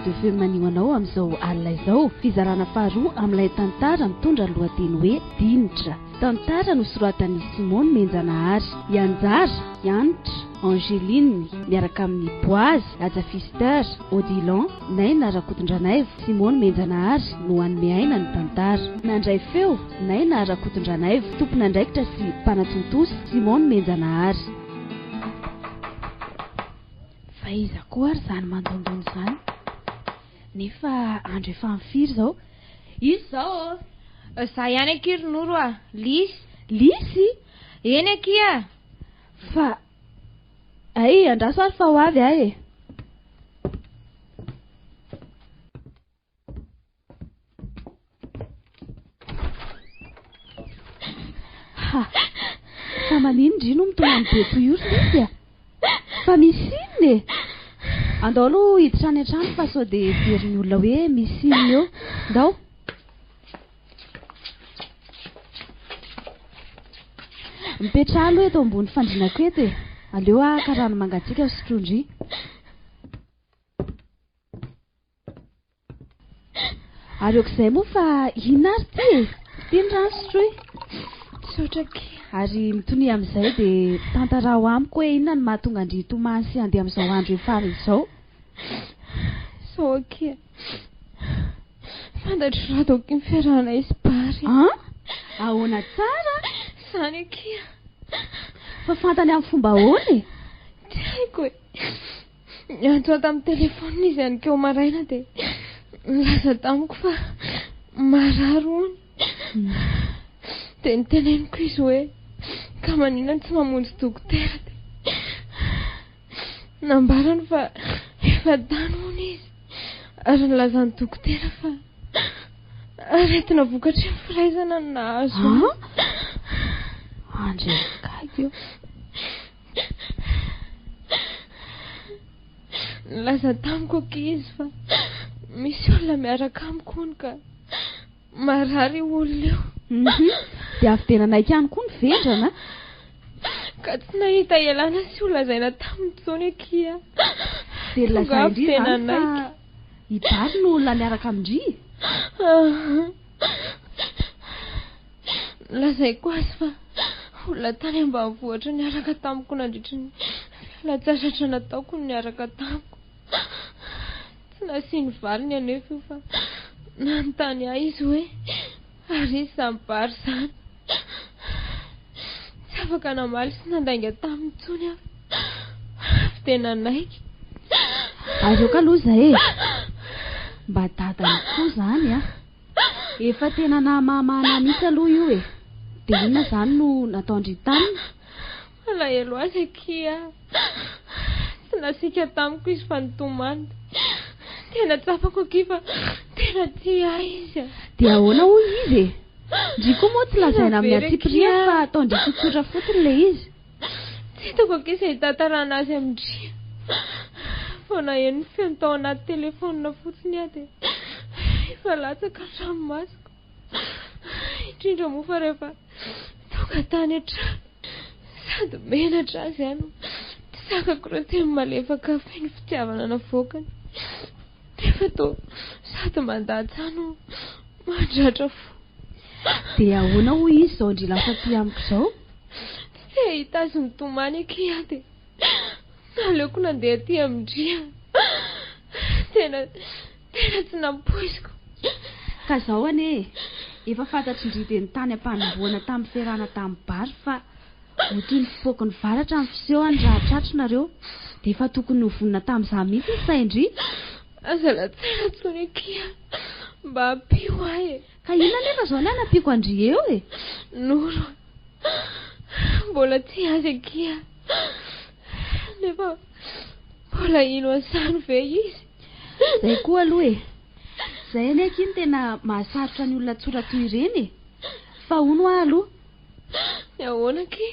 Radio Feo Manio anao amin'izao alina izao. Fizarana faharoa amin'ilay tantara mitondra ny lohateny hoe Dinitra. Tantara nosoratan'i Simon Menjanahary. I Anjara, i Hanitra, Angeline, miaraka amin'i Boazy, Haja Fister, Odilon, Naina Rakotondranaivo, Simon Menjanahary no hanome aina ny tantara. Nandray feo, Naina Rakotondranaivo, tompon'andraikitra sy mpanatontosa, Simon Menjanahary. Fa iza koa ary izany mandondona izany? Nefa andro efa amin'ny firy izao? Iza izao ô? Za ihany akia ry Noro a! Lisy! Lisy? Eny akia! Fa. Hay, andraso ary fa ho avy aho e! Ha! Fa manino ndry no mitomany be toy io ry Lisy a? Fa misy inona e? Andao aloha hiditra any an-trano fa sao dia heverin'ny olona hoe misy inona eo. Ndao! Mipetraha aloha eto ambony fandrinako eto e! Aleo aho haka rano mangatsiaka ho sotroin-dry. Ary aok'izay moa fa inona ary ity e? Ity ny rano sotroy. Misaotra akia. Ary mitonia amin'izay dia tantaraho amiko hoe inona no mahatonga an-dry hitomany sy handeha amin'izao andro efa alina izao. Izao akia. Fantatr'i Rado akia ny fiarahanay sy Bary. An? Ahoana tsara? Izany akia. Fa fantany amin'ny fomba ahoana e? Tsy haiko e. Niantso ahy tamin'ny telefaonina izy aninkeo maraina dia nilaza tamiko fa marary hono. Dia niteneniko izy hoe ka maninona no tsy mamonjy dokotera dia nambarany fa efa tany hono izy ary nilazan'ny dokotera fa aretina vokatry ny firaisana no nahazo azy. Andry gaigy io. Nilaza tamiko akia izy fa misy olona miaraka amiko hono ka marary io olona io. Mhm. Dia avy dia nanaiky ihany koa ny vendrana. Ka tsy nahita ialana sy ho lazaina taminy intsony akia. Dia Tonga lazain-dry avy dia izany fa nanaiky. i Bary no olona miaraka amin-dry? Nolazaiko azy fa olona tany ambanivohitra niaraka tamiko nandritry ny fialan-tsasatra nataoko no niaraka tamiko. Tsy nasiany valiny anefa io fa nanontany ahy izy hoe ary iza izany Bary izany. Tsy afaka namaly sy nandainga taminy intsony aho fa dia nanaiky. Ary aoka aloha izay e! Mba dadany koa izany an! Efa tena nahamahana mihitsy aloha io e! Dia inona izany no nataon-dry taminy? Malahelo azy akia aho. Tsy nasiaka tamiko izy fa nitomany. Tena tsapako akia fa tena tia ahy izy a! Dia ahoana hoy izy e? Ndry koa moa tsy Tena lazaina amin'ny very antsipiriany akia fa ataon-dry tsotsotra fotsiny ilay izy. Tsy hitako akia izay hitantarana azy amin-dry. Vao naheno ny feony tao anaty telefaonina fotsiny aho dia efa latsaka ny ranomasoko. Indrindra moa fa rehefa tonga tany an-trano sady menatra azy aho no tsy zakako ireo teny malefaka feno fitiavana navoakany. Nefa toa sady mandatsa aho no mandratra fo. Dia ahoana hoy izy izao ndry lasa aty amiko izao? Tsy te hahita azy mitomany akia aho dia naleoko nandeha aty amin-dry a. Tena, tena tsy nampoiziko. Ka izao anie e, efa fantatry ndry dia ny tany am-panombohana tamin'ny fiarahana tamin'i Bary fa ho toy ny fipoaky ny varatra ny fisehony raha tratry nareo, dia efa tokony ho vonona tamin'izany mihitsy ny sain-dry. Aza lazaina intsony akia, mba ampio ahy e. Ka inona anefa izao ny hanampiako an-dry eo e? Noro a! Mbola tia azy akia Nefa mbola hino an'izany ve izy? Izay koa aloha e! Izay anie akia no tena mahasarotra ny olona tsotra toy ireny e! Fa hono hoa aloha? Ny ahoana akia?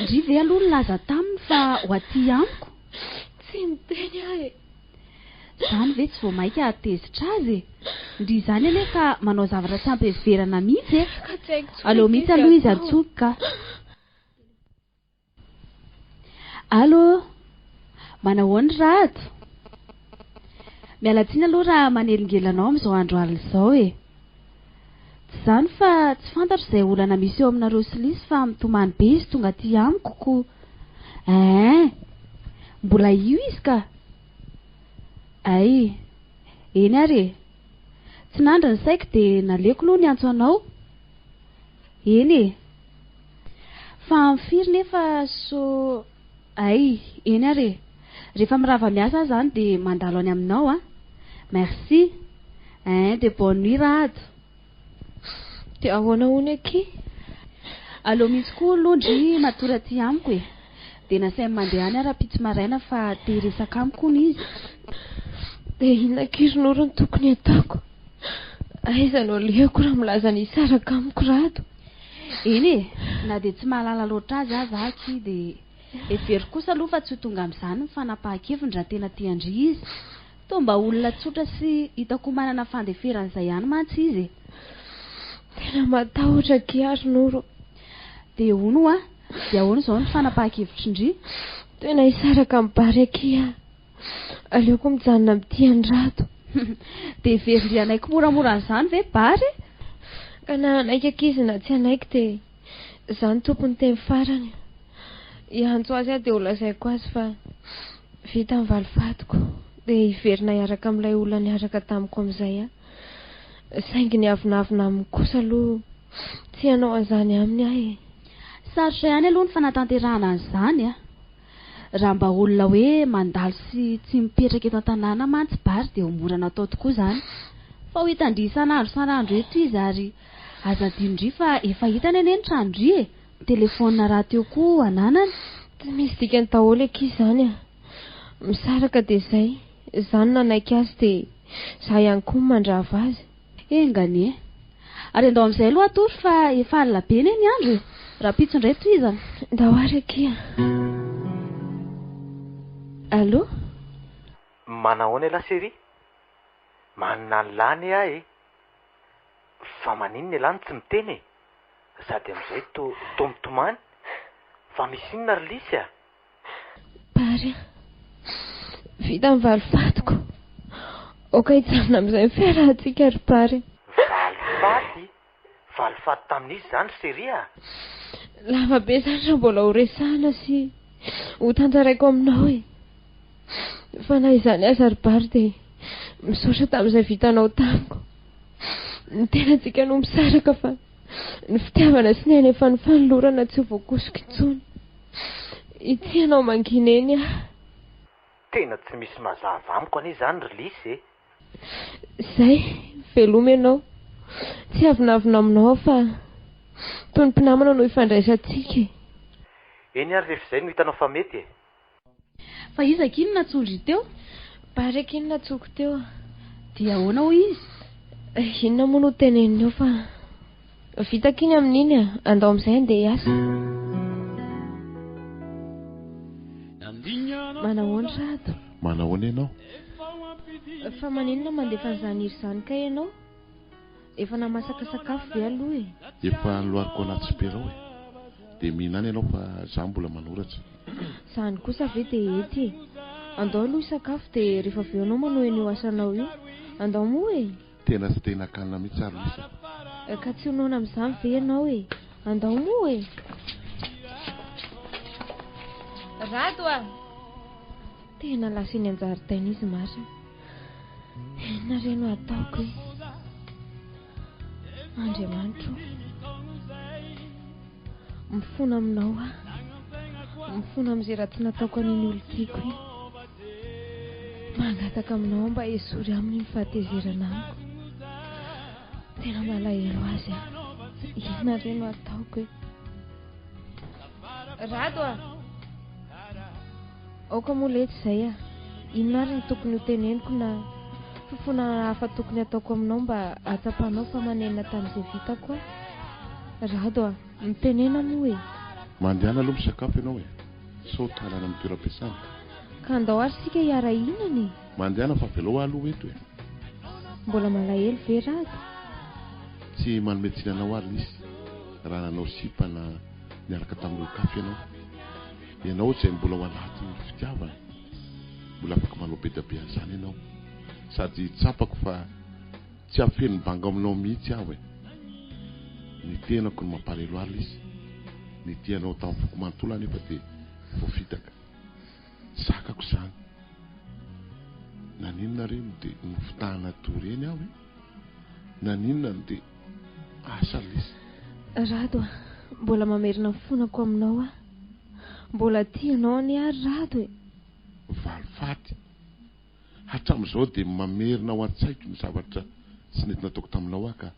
Ndry ve aloha nilaza taminy fa ho aty amiko? Tsy niteny aho e! Izany ve tsy vao mainka hahatezitra azy e? Ndry izany anie ka manao zavatra tsy ampiheverana mihitsy e! Ka tsy haiko intsony Aleo akia mihitsy izay aloha izy atao. antsoiko ka. Allô! Manahoana ry Rado? Miala tsiny aloha raha manelingelina anao amin'izao andro alina izao e. Tsy izany fa tsy fantatro izay olana misy eo aminareo sy Lisy fa mitomany be izy tonga aty amiko ko. Eeh. Mbola io izy ka. Ay. Eny ary e. Tsy nandry ny saiko dia naleoko aloha niantso anao. Eny e. Fa amin'ny firy nefa so Ay, eny ary e. Rehefa mirava miasa aho izany dia mandalo any aminao a. Merci. Ein, dia bonne nuit Rado. Dia ahoana hono akia? Aleo mihitsy koa aloha ndry matory aty amiko e. Dia nasainy mandeha any aho rahampitso maraina fa te hiresaka amiko hono izy. Dia inona akia ry Noro no tokony hataoko? Aiza no alehako raha milaza ny hisaraka amiko Rado? Eny e, na dia tsy mahalala loatra azy aza aho akia dia heveriko kosa aloha fa tsy ho tonga amin'izany ny fanapahan-keviny raha tena tia an-dry izy. Toa mba olona tsotra sy hitako ho manana fandeferana izay ihany mantsy izy e. Tena matahotra akia ry Noro. Dia hono hoa, dia ahoana izao ny fanapahan-kevitry ndry? Tena hisaraka amin'i Bary akia aho. Aleoko mijanona mitia an'i Rado. Dia heverin-dry hanaiky moramora an'izany ve Bary e? Ka na hanaiky ankizy na tsy hanaiky dia izaho no tompon'ny teny farany. Hiantso azy aho dia holazaiko azy fa vita ny valifatiko. Dia hiverina hiaraka amin'ilay olona niaraka tamiko amin'izay aho. Saingy ny avonavona aminy kosa aloha tsy hanao an'izany aminy aho e. Sarotra ihany aloha ny fanatanterahana an'izany a! Raha mba olona hoe mandalo sy tsy mipetraka eto an-tanàna mantsy Bary dia ho mora natao tokoa izany. Fa ho hitan-dry isan'andro isan'andro eto izy ary aza adino-dry fa efa hitany anie ny tranon-dry e! Ny telefaonina rahateo koa ananany. Tsy misy dikany daholo akia izany a! Misaraka dia izay, izaho no nanaiky azy dia izaho ihany koa no mandrava azy. Enga anie. Ary andao amin'izay aloha hatory fa efa alina be anie ny andro e! Rahampitso indray tohizana. Ndao ary akia. Allô? Manahoana elah chérie? Manina an'lah anie aho e! Fa maninona elah no tsy miteny e? Sady amin'izay toa toa mitomany? Fa misy inona ry Lisy a? Bary a! Vita ny valifatiko. Aoka hijanona amin'izay ny fiarahantsika ry Bary. Valifaty? Valifaty tamin'iza izany ry Chérie a? Lava be izany raha mbola ho resahana sy ho tantaraiko aminao e! Fa na izany aza ry Bary dia misaotra tamin'izay vitanao tamiko. Ny tenantsika no misaraka fa ny fitiavana sy ny aina efa nifanolorana tsy ho voakosoka intsony. Ity ianao mangina eny ah. Tena tsy misy mazava amiko anie izany ry Lisy e! Zay, veloma ianao. Tsy hiavonavona aminao aho fa toy ny mpinamana no ifandraisantsika e! Eny ary rehefa izay no hitanao fa mety e! Fa iza akia no natsondry teo? Bary akia no natsoko teo. Dia ahoana hoy izy? Inona moa no teneniny eo fa vita akia ny amin'iny a! Andao amin'izay andeha hiasa. Manahoana Rado? Manahoana ianao? Fa maninona mandefa an'izany hira izany kay ianao? Efa namasaka sakafo ve aloha e? Efa lohariko anaty sopera ao e! Dia mihinana ianao fa za mbola manoratra. Zany kosa ve dia hety e! Andao aloha hisakafo dia rehefa avy eo ianao manohy an'io asanao io. Andao moa e! Tena tsy te hihinan-kanina mihitsy ary Lisa. Ka tsy ho noana amin'izany ve ianao e! Andao moa e! Rado a! Tena lasa eny an-jaridaina izy marina. Inona re no hataoko e? Andriamanitro o! Mifona aminao aho. Mifona amin'izay ratsy nataoko an'iny olon-tiako iny. Mangataka aminao aho mba esory aminy ny fahatezerana amiko. Tena malahelo azy aho. Inona re no hataoko e? Rado a! Aoka moa letsy izay a! Inona ary no tokony ho teneniko na fifonana hafa tokony hataoko aminao mba hahatsapanao fa manenina tamin'izay vitako aho? Rado a! Mitenena moa e! Mandehana aloha misakafo ianao e! Sao tara any amin'ny toeram-piasana. Ka andao ary isika hiara-hihinana e! Mandehana fa avelao aho aloha eto e! Mbola malahelo ve Rado? Tsy manome tsiny anao aho Lisy raha nanao sipa na niaraka tamin'olon-kafa ianao. Ianao izay mbola ao anatin'ny fitiavana, mbola afaka manao be dia be an'izany ianao. Sady tsapako fa tsy hafeno banga aminao mihitsy aho e. Ny tenako no mampalahelo ahy Lisy. Nitia anao tamin'ny foko manontolo aho nefa dia voafitaka. Tsy zakako izany. Naninona re no dia nofitahana toy ireny aho e? Naninona no dia. Asa lesy. Rado a! Mbola mamerina ny fonako aminao aho. Mbola tia anao anie aho ry Rado e! Valifaty. Hatramin'izao dia mamerina ao an-tsaiko ny zavatra tsy nety nataoko taminao aho ka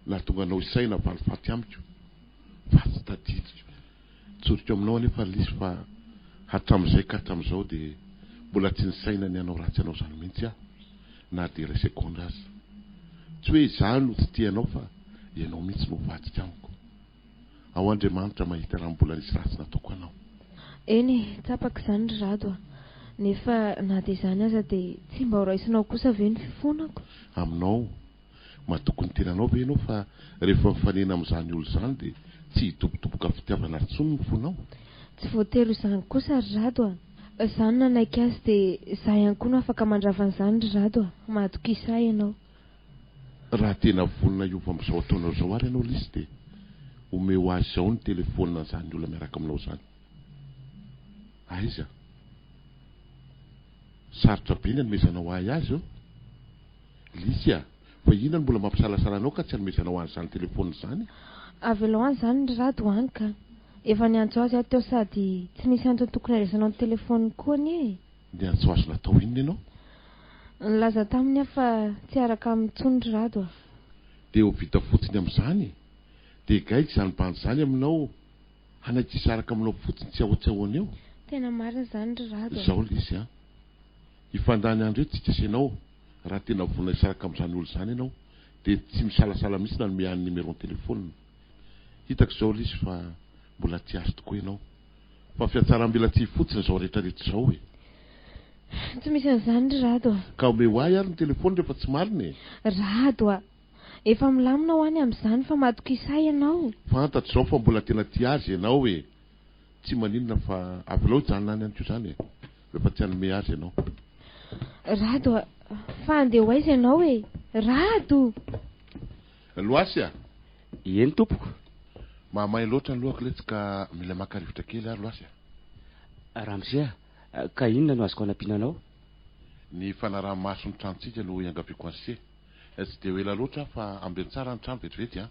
nahatonga anao hisaina valifaty amiko fa tsy tadidiko. Tsoriko aminao anefa ry Lisy fa hatramin'izay ka hatramin'izao dia mbola tsy nisaina ny hanao ratsy anao izany mihitsy aho na dia iray segondra aza. Tsy hoe izaho no tsy tia anao fa ianao mihitsy no vadika amiko. Ao Andriamanitra mahita raha mbola nisy ratsy nataoko anao. Eny e, tsapako izany ry Rado a! Nefa na dia izany aza dia tsy mba ho raisinao kosa ve ny fifonako? Aminao, Matoky ny tenanao ve ianao fa rehefa mifanena amin'izany olona izany dia tsy hidobodoboka fitiavana intsony ny fonao? Tsy voatery ho izany kosa ry Rado a! Izaho no nanaiky azy dia izaho ihany koa no afaka mandrava an'izany ry Rado a! Matokisa ahy ianao. Raha tena vonona hiova amin'izao ataonao izao ary ianao Lisy dia omeo ahy izao ny telefaonina an'izany olona miaraka aminao izany. Aiza? Sarotra be ny anomezanao ahy azy eo. Lisy a! Fa inona no mbola mampisalasala anao ka tsy anomezanao an'izany telefaonina izany? Avelao any izany ry Rado any ka! Efa niantso azy aho teo sady tsy misy antony tokony handraisanao ny telefaoniny koa anie e! Niantso azy natao inona ianao? Nilaza taminy aho fa tsy hiaraka aminy intsony ry Rado a! Dia ho vita fotsiny amin'izany e! Dia gaigy izany bandy izany aminao hanaiky hisaraka aminao fotsiny tsy ahoa tsy ahoana eo? Tena marina izany ry Rado a! Izao Lisy a! Hifandany andro eto tsika sy ianao, raha tena vonona hisaraka amin'izany olona izany ianao dia tsy misalasala mihitsy nanome ahy ny numéro-n-téléphone. Hitako izao Lisy fa mbola tia azy tokoa ianao. Fa fihatsaram-belatsihy fotsiny izao rehetra rehetra izao e. Tsy misy an'izany ry Rado a. Ka omeo ahy ary ny téléphone rehefa tsy marina e. Rado a! Efa milamina ho any amin'izany fa matokisa ahy ianao. Fantatro izao fa mbola tena tia azy ianao e. Tsy maninona fa avelao hijanona any ihany koa izany e. Rehefa tsy hanome azy ianao. Rado a! Fa handeha ho aiza ianao e? Rado! Loasy a! Eny tompoko. Mahamay loatra ny lohako letsy ka mila maka rivotra kely aho Loasy a! Ramose a! Ka inona no azoko anampiana anao? Ny fanaraha-maso ny tranontsika no iangaviako an'se. Tsy dia ho ela loatra aho fa ambeno tsara ny trano vetivety an!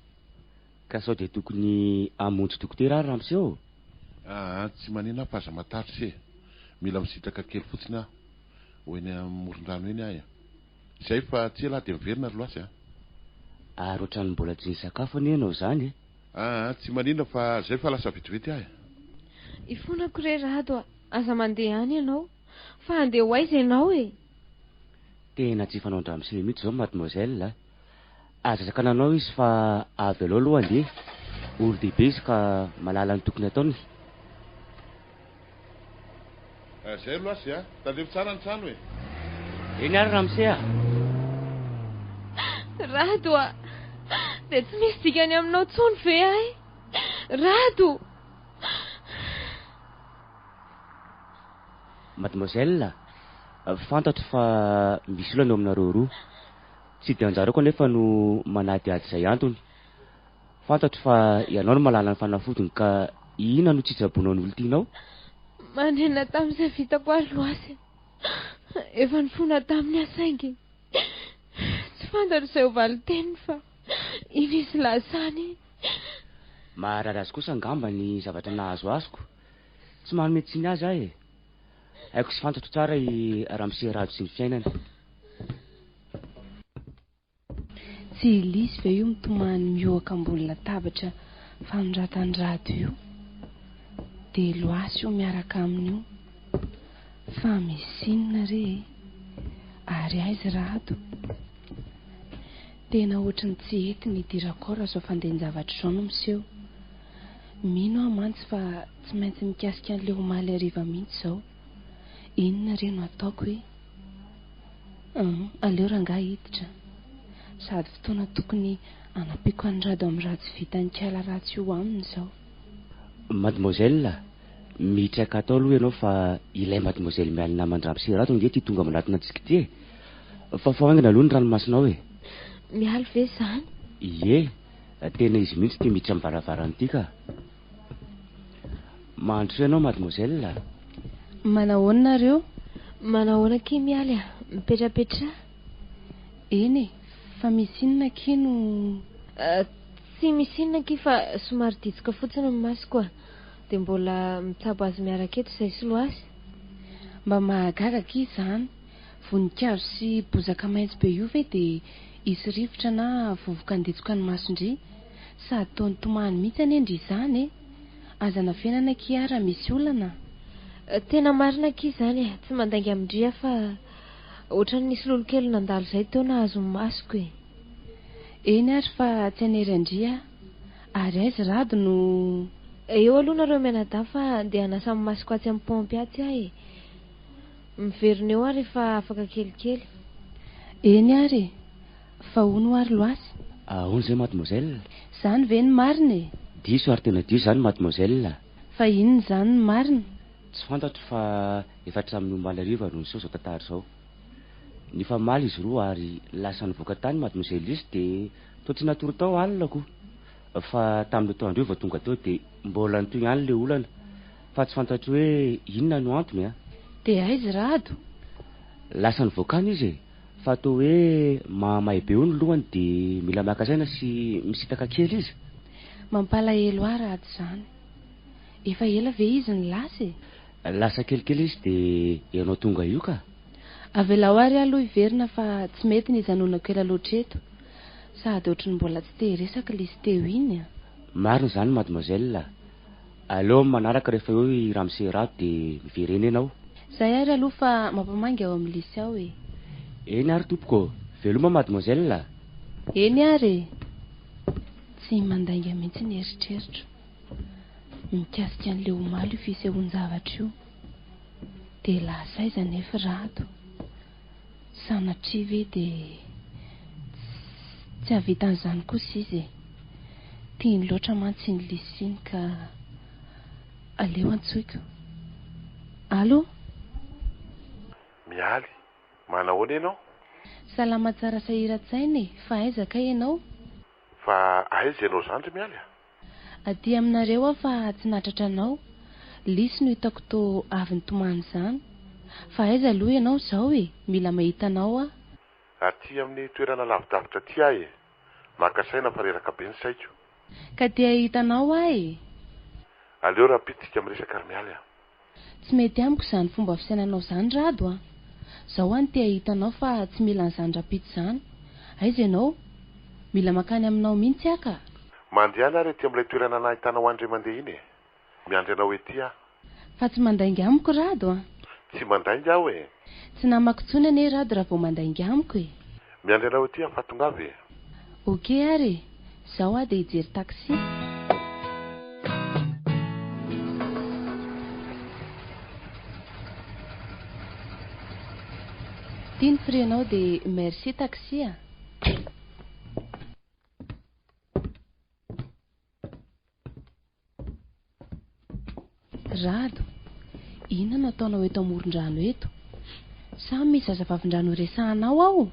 Ka sao dia tokony hamonjy dokotera ary ramose ô? Aa tsy manina aho fa aza matahotra se. Mila misitraka kely fotsiny aho. Ho eny amoron-drano eny aho e. Izay fa tsy ela aho dia miverina ry Loasy a. Ary ohatran'ny mbola tsy nisakafo anie ianao izany e. Aa tsy manina fa izay fa lasa vetivety aho e. Ifonako re Rado a! Aza mandeha any ianao. Fa handeha ho aiza ianao e? Tena tsy fanaon-dramose mihitsy izao mademoiselle a. Aza zakana anao izy fa avelao aloha handeha. Olon-dehibe izy ka mahalala ny tokony hataony. Zay aloha azy a! Tandremo tsara ny trano e! Eny ary ramose a! Rado a! Dia tsy misy dikany aminao intsony ve ahy? Rado! Mademoiselle, fantatro fa misy olana eo aminareo roa. Tsy dia anjarako anefa no manadihady izay antony. Fantatro fa ianao no mahalala ny fanafodiny ka inona no tsy hitsaboanao ny olon-tianao? Manenina tamin'izay vitako ary Loasy a! Efa nifona taminy aho saingy tsy fantatro izay ho valin-teniny fa iny izy lasa any iny. Maharary azy kosa angamba ny zavatra nahazo azoko. Tsy manome tsiny azy aho e! Haiko sy fantatro tsara i Ramose Rado sy ny fiainany. Tsy i Lisy ve io mitomany mihohaka ambony latabatra fanoratan'i Rado io? Dia Loasy io miaraka aminy io. Fa misy inona re e? Ary aiza Rado? Tena ohatry ny tsy hety ny hidirako ao raha izao fandehan-javatra izao no miseho. Mino aho mantsy fa tsy maintsy mikasika an'ilay omaly hariva mihitsy izao. Inona re no ataoko e? Hum, aleo rangahy hiditra. Sady fotoana tokony hanampiako an'i Rado amin'ny raha tsy vitan'i Kala ratsy io aminy izao. Mademoiselle, mitraka ato aloha ianao fa ilay mademoiselle Mialy naman-dRamose Rado ange ity tonga manatona antsika ity e! Fafao haingana aloha ny ranomasonao e. Mialy ve izany? Ie, tena izy mihitsy ity miditra amin'ny varavarana ity ka. Mandrosoa ianao mademoiselle. Manahoana nareo? Manahoana akia Mialy a! Mipetrapetraha. Eny e, fa misy inona akia no. Tsy misy inona akia fa somary ditsoka fotsiny ny masoko a! Dia mbola mitsabo azy miaraka eto izay sy Loasy. Mba mahagaga akia izany. Voninkazo sy bozaka maitso be io ve dia hisy rivotra na vovoka handitsoka ny mason-dry? Sady toa nitomany mihitsy anie ndry izany e! Aza nafenana akia aho raha misy olana a! Tena marina akia izany e! Tsy mandainga amin-dry aho fa ohatran'ny nisy lolokely nandalo izay teo nahazo ny masoko e! Eny ary fa tsy hanery an-dry aho. Ary aiza Rado no. Eo aloha nareo mianadahy fa andeha hanasa ny masoko atsy amin'ny paompy atsy aho e! Miverina eo aho rehefa afaka kelikely. Eny ary e! Fa hono hoa ry Loasy? Ahoana izay mademoiselle? Izany ve ny marina e? Diso ary tena diso izany mademoiselle. Fa inona izany ny marina? Tsy fantatro fa efa hatramin'ny omaly hariva no niseho izao tantara izao. Nifamaly izy roa ary lasa nivoaka tany mademoiselle Lisy dia toa tsy natory tao alina koa. Fa tamin'ny atoandro io vao tonga teo dia mbola nitohy ihany ilay olana. Fa tsy fantatro hoe inona no antony a! Dia aiza i Rado? Lasa nivoaka any izy e! Fa toa hoe mahamay be hono ny lohany dia mila maka saina sy misintaka kely izy. Mampalahelo ahy Rado izany. Efa ela ve izy no lasa e? Lasa kelikely izy dia ianao tonga io ka! Avelao ary aho aloha hiverina fa tsy mety ny hijanonako ela loatra eto. Sady ohatry ny mbola tsy te hiresaka ilay izy teo iny a! Marina izany mademoiselle a! Aleo amin'ny manaraka rehefa eo i ramose Rado dia miverena ianao. Zay ary aloha fa mampamangy ao amin'ny lisy ao e. Eny ary tompoko ô! Veloma mademoiselle a! Eny ary e! Tsy mandainga mihitsy ny eritreritro mikasika an'ilay omaly io fisehoan-javatra io. Dia lasa aiza anefa Rado? Sanatria ve dia tsy hahavita an'izany kosa izy e! Tiany loatra mantsy iny Lisy iny ka aleo antsoiko. Allo? Mialy, manahoana ianao? Salama tsara sahiran-tsaina e, fa aiza kay ianao? Fa aiza ianao izany ry Mialy a? Aty aminareo aho fa tsy nahatratra anao. Lisy no hitako toa avy nitomany izany. Fa aiza aloha ianao izao e? Mila mahita anao aho. Aty amin'ny toerana lavidavitra aty aho e! Maka saina fa reraka be ny saiko. Ka te hahita anao aho e! Aleo rahampitso tsika miresaka ry Mialy a! Tsy mety amiko izany fomba fisainanao izany Rado a! Zao aho no te hahita anao fa tsy mila an'izany rahampitso izany. Aiza ianao? Mila mankany aminao mihitsy aho ka! Mandehana ary ety amin'ilay toerana nahitanao an'i Remandeha iny e! Miandry anao ety aho. Fa tsy mandainga amiko Rado a! Tsy mandainga aho e! Tsy namako intsony anie Rado raha vao mandainga amiko e! Miandry anao ety aho fa tongava e! Ok ary e! Zao aho dia hijery taxi. Ty ny frais-nao dia merci taxi a! Rado, inona no ataonao eto amoron-drano eto? Sa misy zazavavindrano iresahanao ao?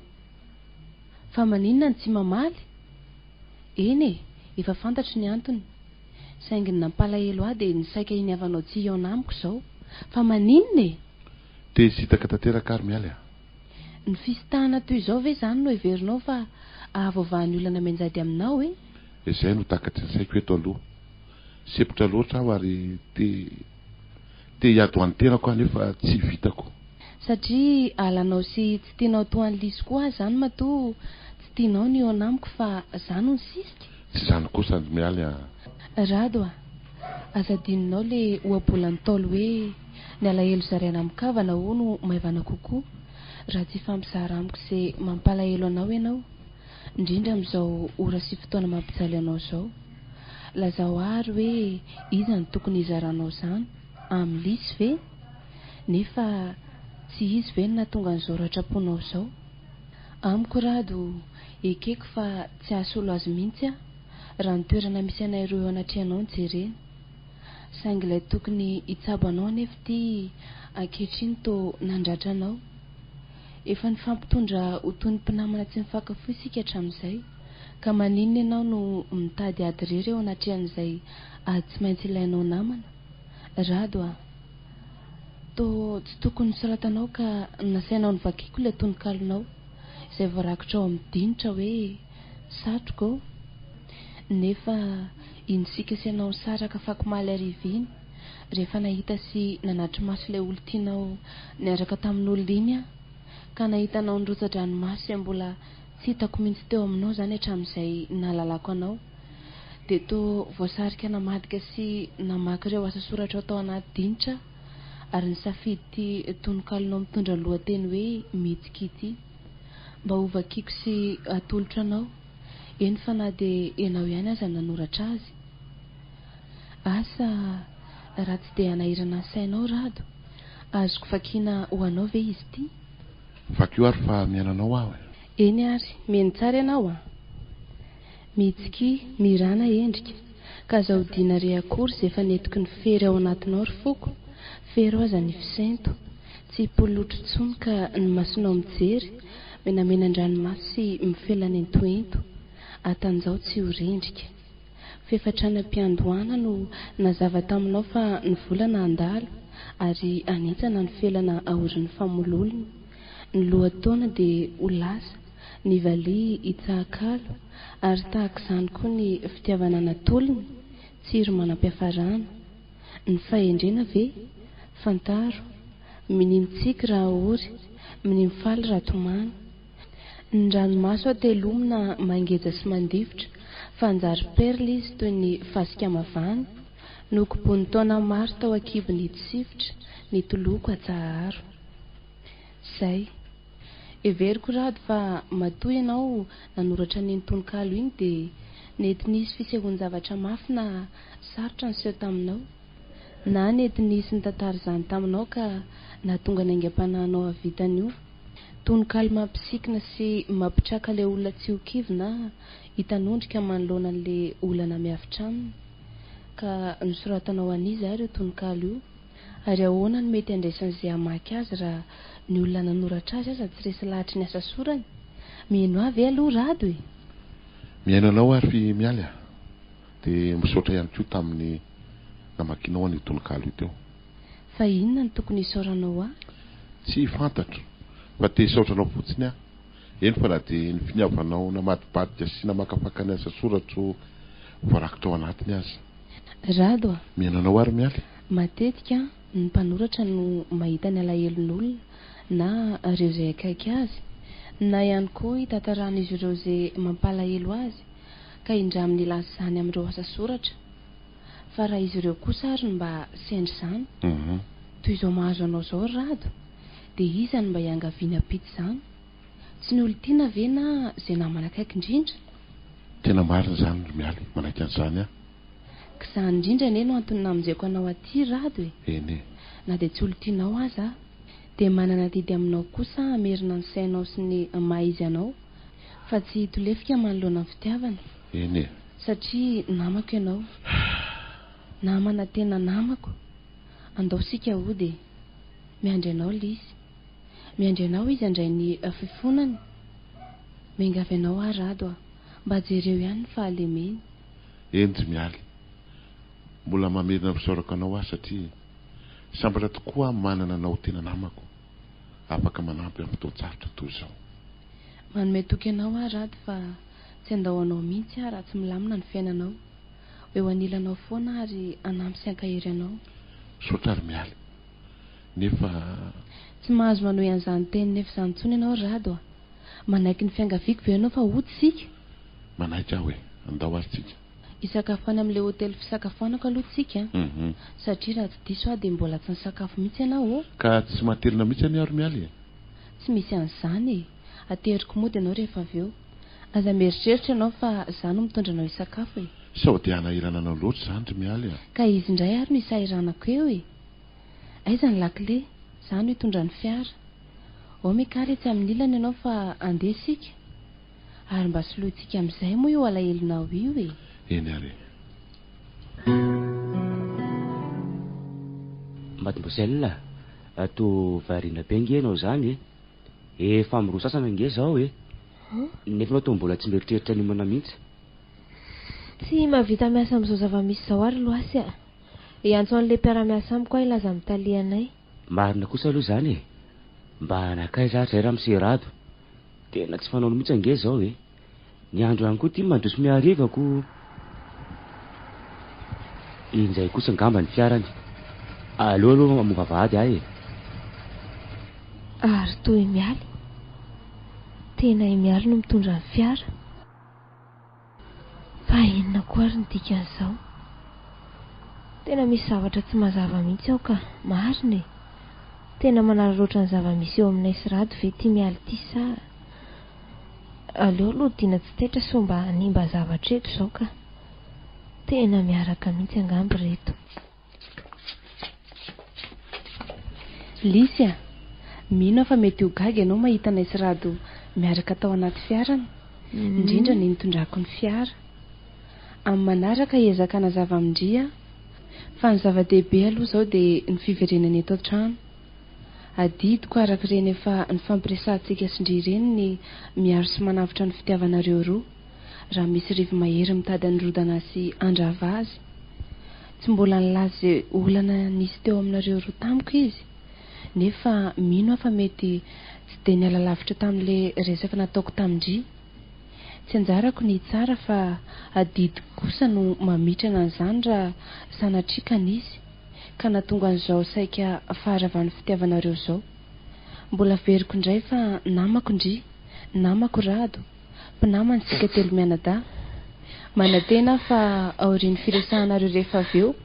Fa maninona no tsy mamaly? Eny e, efa fantatro ny antony. Saingy ny nampalahelo ahy dia ny saika hiniavanao tsy hihaona amiko izao. Fa maninona e? Te hisintaka tanteraka ary Mialy a! Ny fisintahana toy izao ve izany no heverinao fa ahavoavaha ny olana mianjady aminao e? Izay no takatry ny saiko eto aloha. Sempotra loatra aho ary te te hiady ho an'ny tenako aho nefa tsy vitako. Satria halanao sy tsy tianao toa an'i Lisy koa aho izany matoa tsy tianao ny hihaona amiko fa za no nisisika? Tsy izany kosa ry Mialy a! Rado a! Aza adinonao le ohabolan'ny Ntaolo hoe ny alahelo zaraina amin-kavana hono maivana kokoa raha tsy hifampizara amiko ze mampalahelo anao ianao. Indrindra amin'izao ora sy fotoana mampijaly anao izao. Lazao àry hoe iza no tokony hizaranao izany, amin'i Lisy ve? Nefa tsy izy ve no nahatonga an'izao ratram-ponao izao? Amiko Rado, ekeko fa tsy hahasolo azy mihitsy aho, raha ny toerana misy anay roa eo anatrehanao no jerena. Saingy ilay tokony hitsabo anao anefa ity ankehitriny toa nandratra anao. Efa nifampitondra ho toy ny mpinamana tsy mifankafoy isika hatramin'izay, ka maninona ianao no mitady ady irery eo anatrehan'izay ady tsy maintsy ilainao namana? Rado a! Toa tsy tokony nosoratanao ka nasainao novakiako ilay tononkalonao izay voarakitra ao amin'ny dinitra hoe satroka ô! Nefa iny isika sy ianao nisaraka afakomaly hariva iny, rehefa nahita sy nanatri-maso ilay olon-tianao niaraka tamin'olona iny aho, ka nahita anao nirotsa-dranomaso izay mbola tsy hitako mihitsy teo aminao izany hatramin'izay nahalalako anao, dia toa voasarika namadika sy namaky ireo asa soratrao tao anaty dinitra aho, ary nisafidy ity tononkalonao mitondra ny lohateny hoe Mitsiky ity. Mba hovakiako sy hatolotro anao, eny fa na dia ianao ihany aza no nanoratra azy. Asa raha tsy dia hanahirana ny sainao Rado, azoko vakiana ho anao ve izy ity? Vakio ary fa mihaino anao aho e. Eny ary, mihaino tsara ianao an! Mitsikia, mirana endrika, ka aza odiana re akory izay efa netiky ny fery ao anatinao ry foko, fero aza ny fisento, tsy hipololotro intsony ka ny masonao mijery, menamenan-dranomaso sy mifelan'entoento, atanjao tsy ho rendrika. F'efa hatrany am-piandohana no nazava taminao fa ny volana handalo ary hanintsana ny felana aorin'ny famololona. Ny lohataona dia ho lasa, ny valiha hitsaha-kalo ary tahaka izany koa ny fitiavana natolony, tsiro manam-piafarana. Ny fahendrena ve? Fantaro. Minia mitsiky raha ory, minia mifaly raha tomany. Ny ranomaso atelomina mangeja sy mandifotra fa hanjary perle izy toy ny fasika mavana Nokobon'ny taona maro tao an-kibon'ito sifotra ny toloko atsaharo. Zay. Heveriko Rado fa matoa ianao nanoratra an'iny tononkalo iny dia nety nisy fisehoan-javatra mafy na sarotra niseho taminao. Na nety nisy nitantara izany taminao ka nahatonga ny aingam-panahinao hahavita an'io. Tononkalo mampisikina sy mampitraka ilay olona tsy ho kivy na hitanondrika manoloana an'ilay olana miavotra aminy. Ka nosoratanao an'iza ary io tononkalo io? Ary ahoana no mety handraisan'izay hamaky azy raha ny olona nanoratra azy aza tsy resy lahatry ny asa sorany? Mihaino ahy ve aloha Rado e? Mihaino anao ary fy Mialy a! Dia misaotra ihany koa tamin'ny namakianao an'io tononkalo io teo. Fa inona no tokony hisaoranao ahy? Tsy fantatro, fa te hisaotra anao fotsiny aho. Eny fa na dia ny finiavanao namadibadika sy namakafaka ny asa soratro voarakitra ao anatiny aza. Rado a! Mihaino anao ary Mialy. Matetika ny mpanoratra no mahita ny alahelon'olona na ireo izay akaiky azy, na ihany koa hitantaran'izy ireo izay mampalahelo azy, ka indraminy hilaza izany amin'ireo asa soratra. Fa raha izy ireo kosa ary no mba sendra izany, toy izao mahazo anao izao ry Rado, dia iza no mba hiangaviany hampita izany? Tsy ny olon-tiana ve na izay namana akaiky indrindra? Tena marina izany ry Mialy, manaiky an'izany aho. K'izany indrindra anie no antony namonjeko anao aty ry Rado e! Eny e. Na dia tsy olon-tianao aza aho, dia manana adidy aminao kosa aho hamerina ny sainao sy ny maha izy anao, fa tsy hitolefika manoloana ny fitiavana. Eny e. Satria namako ianao. Namana tena namako. Andao isika hody e. Miandry anao Lisy. Miandry anao izy handray ny fifonany. Miangavy anao aho Rado a. Mba jereo ihany ny fahalemeny. Eny ry Mialy. Mbola mamerina ny fisaorako anao aho satria sambatra tokoa aho manana anao ho tena namako. Afaka manampy amin'ny fotoan-tsarotra toy izao. Manome toky anao aho Rado fa Tsy handao anao mihitsy aho raha tsy milamina ny fiainanao. Ho eo anilanao foana aho ary hanampy sy hankahery anao. Misaotra ry Mialy. Nefa. Tsy mahazo manohy an'izany teny nefa izany intsony ianao ry Rado a! Manaiky ny fiangaviako ve ianao fa hody isika? Manaiky aho e! Andao ary tsika. Hisakafo any amin'ilay hotely fisakafoanako aloha tsika an! Satria raha tsy diso aho dia mbola tsy nisakafo mihitsy ianao ô! Ka tsy matelina mihitsy anie aho ry Mialy e! Tsy misy an'izany e! Ateriko mody ianao rehefa avy eo. Aza mieritreritra ianao fa za no mitondra anao hisakafo e! Sao dia hanahirana anao loatra izany ry Mialy a! Ka izy indray ary no hisahiranako eo e! Aiza ny lakile? Za no hitondra ny fiara. Ao Mikaly etsy amin'ny ilany ianao fa andeha isika. Ary mba solointsika amin'izay moa io alahelonao io e! Eny ary e! Mademoiselle, toa variana be ange ianao izany e! Efa miroa sasana ange izao e. Nefa ianao toa mbola tsy mieritreritra ny homana mihitsy. Tsy mahavita miasa amin'izao zava-misy izao ary Loasy a. Hiantso an'ilay mpiara-miasa amiko aho hilaza amin'ny talehanay. Marina kosa aloha izany e. Mba nankaiza ary izay ramose Rado? Tena tsy fanaony mihitsy ange izao e. Ny andro ihany koa ity mandroso mihariva ko. Injay kosa angamba ny fiarany. Aleo aloha mamoha vavahady aho e. Ary toa i Mialy. Tena i Mialy no mitondra ny fiara. Fa inona koa ary ny dikan'izao? Tena misy zavatra tsy mazava mihitsy ao ka, marina e! Tena manararaotra ny zava-misy eo aminay sy Rado ve ity Mialy ity sa. Aleo aloha odiana tsy taitra sao mba hanimba zavatra eto izao ka. Tena miaraka mihitsy angamba ireto. Lisy a! Mino aho fa mety ho gaga ianao mahita anay sy Rado miaraka tao anaty fiarany, indrindra ny nitondrako ny fiara. Amin'ny manaraka hiezaka hanazava amin-dry aho, fa ny zava-dehibe aloha izao dia ny fiverenany eto an-trano. Adidiko araka ireny efa nifampiresahantsika sy ndry ireny ny miaro sy manavotra ny fitiavanareo roa, raha misy rivo-mahery mitady handrodana sy handrava azy. Tsy mbola nilaza izay olana nisy teo aminareo roa tamiko izy, nefa mino aho fa mety tsy dia niala lavitra tamin'ilay resaka nataoko tamin-dry. Tsy anjarako ny hitsara fa adidiko kosa no mamitrana an'izany raha sanatria ka nisy. ka nahatonga an'izao saika faharavan'ny fitiavanareo izao. Mbola averiko indray fa namako ndry, namako Rado, mpinamana isika telomianadahy. Manantena aho fa aorian'ny firesahanareo rehefa avy eo,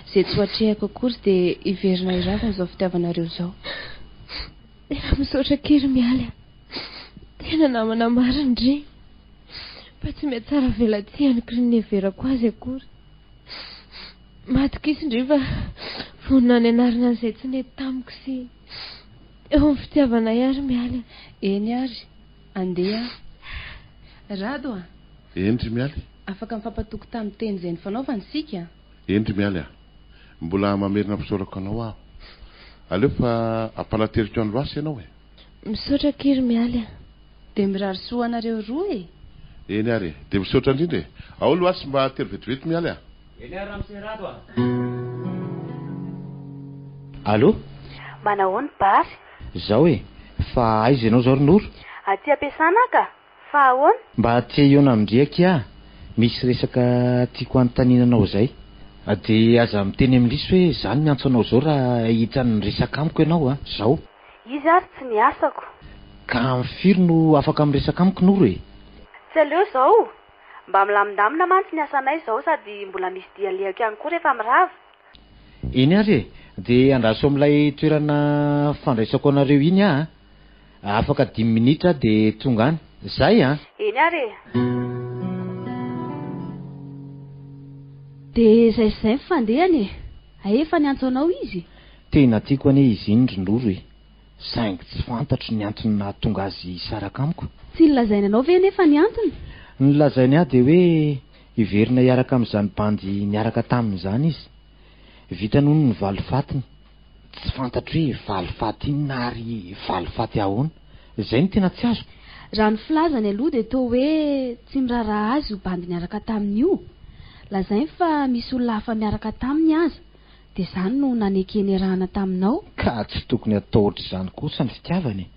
izay tsy ho atrehako akory dia hiverina hiravona izao fitiavanareo izao. Tena misaotra akia ry Mialy a! Tena namana marina ndry! Fa tsy mihatsara velatsihy any kry ny niheverako azy akory. Matokisa ndry fa vonona ny hanarina an'izay tsy nety tamiko sy eo amin'ny fitiavanay ary Mialy a! Eny ary, andeha aho. Rado a! Eny ry Mialy. Afaka mifampatoky tamin'ny teny izay nifanaovana isika? Eny ry Mialy a! Mbola mamerina fisaorako anao aho. Aleo fa ampanateriko an'i Loasy ianao e! Misaotra akia ry Mialy a! Dia mirary soa anareo roa e! Eny ary e! Dia misaotra indrindra e! Ao Loasy mba atero vetivety Mialy a! Eny ary ramose Rado a! Allô? Manahoana Bary? Zao e! Fa aiza ianao zao ry Noro? Aty am-piasana aho ka! Fa ahoana? Mba te hihaona amin-dry akia aho, misy resaka tiako hanontaniana anao izay. Dia aza miteny amin'i Lisy hoe izaho no miantso anao izao raha hitany miresaka amiko ianao a! Zao. Izy ary tsy ny asako. Ka amin'ny firy no afaka miresaka amiko Noro e? Tsy aleo izao. Mba milamindamina mantsy ny asanay izao sady mbola misy dia alehako ihany koa rehefa mirava. Eny ary e! Dia andraso amin'ilay toerana fandraisako anareo iny aho a! Afaka dimy minitra aho dia tonga any. Zay an! Eny ary e! Dia izay sy izay ny fandehany e! Hay efa niantso anao izy? Tena tiako anie izy iny ry Noro e! Saingy tsy fantatro ny antony nahatonga azy hisaraka amiko. Tsy nolazainy anao ve anefa ny antony? Ny nolazainy ahy dia hoe hiverina hiaraka amin'izany bandy niaraka taminy izany izy. Vitany hono ny valifatiny. Tsy fantatro hoe valifaty inona ary valifaty ahoana. Izay no tena tsy azoko. Raha ny filazany aloha dia toa hoe tsy miraharaha azy io bandy niaraka taminy io. Lazainy fa misy olona hafa miaraka taminy aza. Dia izany no nanekeny iarahana taminao? Ka tsy tokony atao ohatr'izany kosa ny fitiavana e!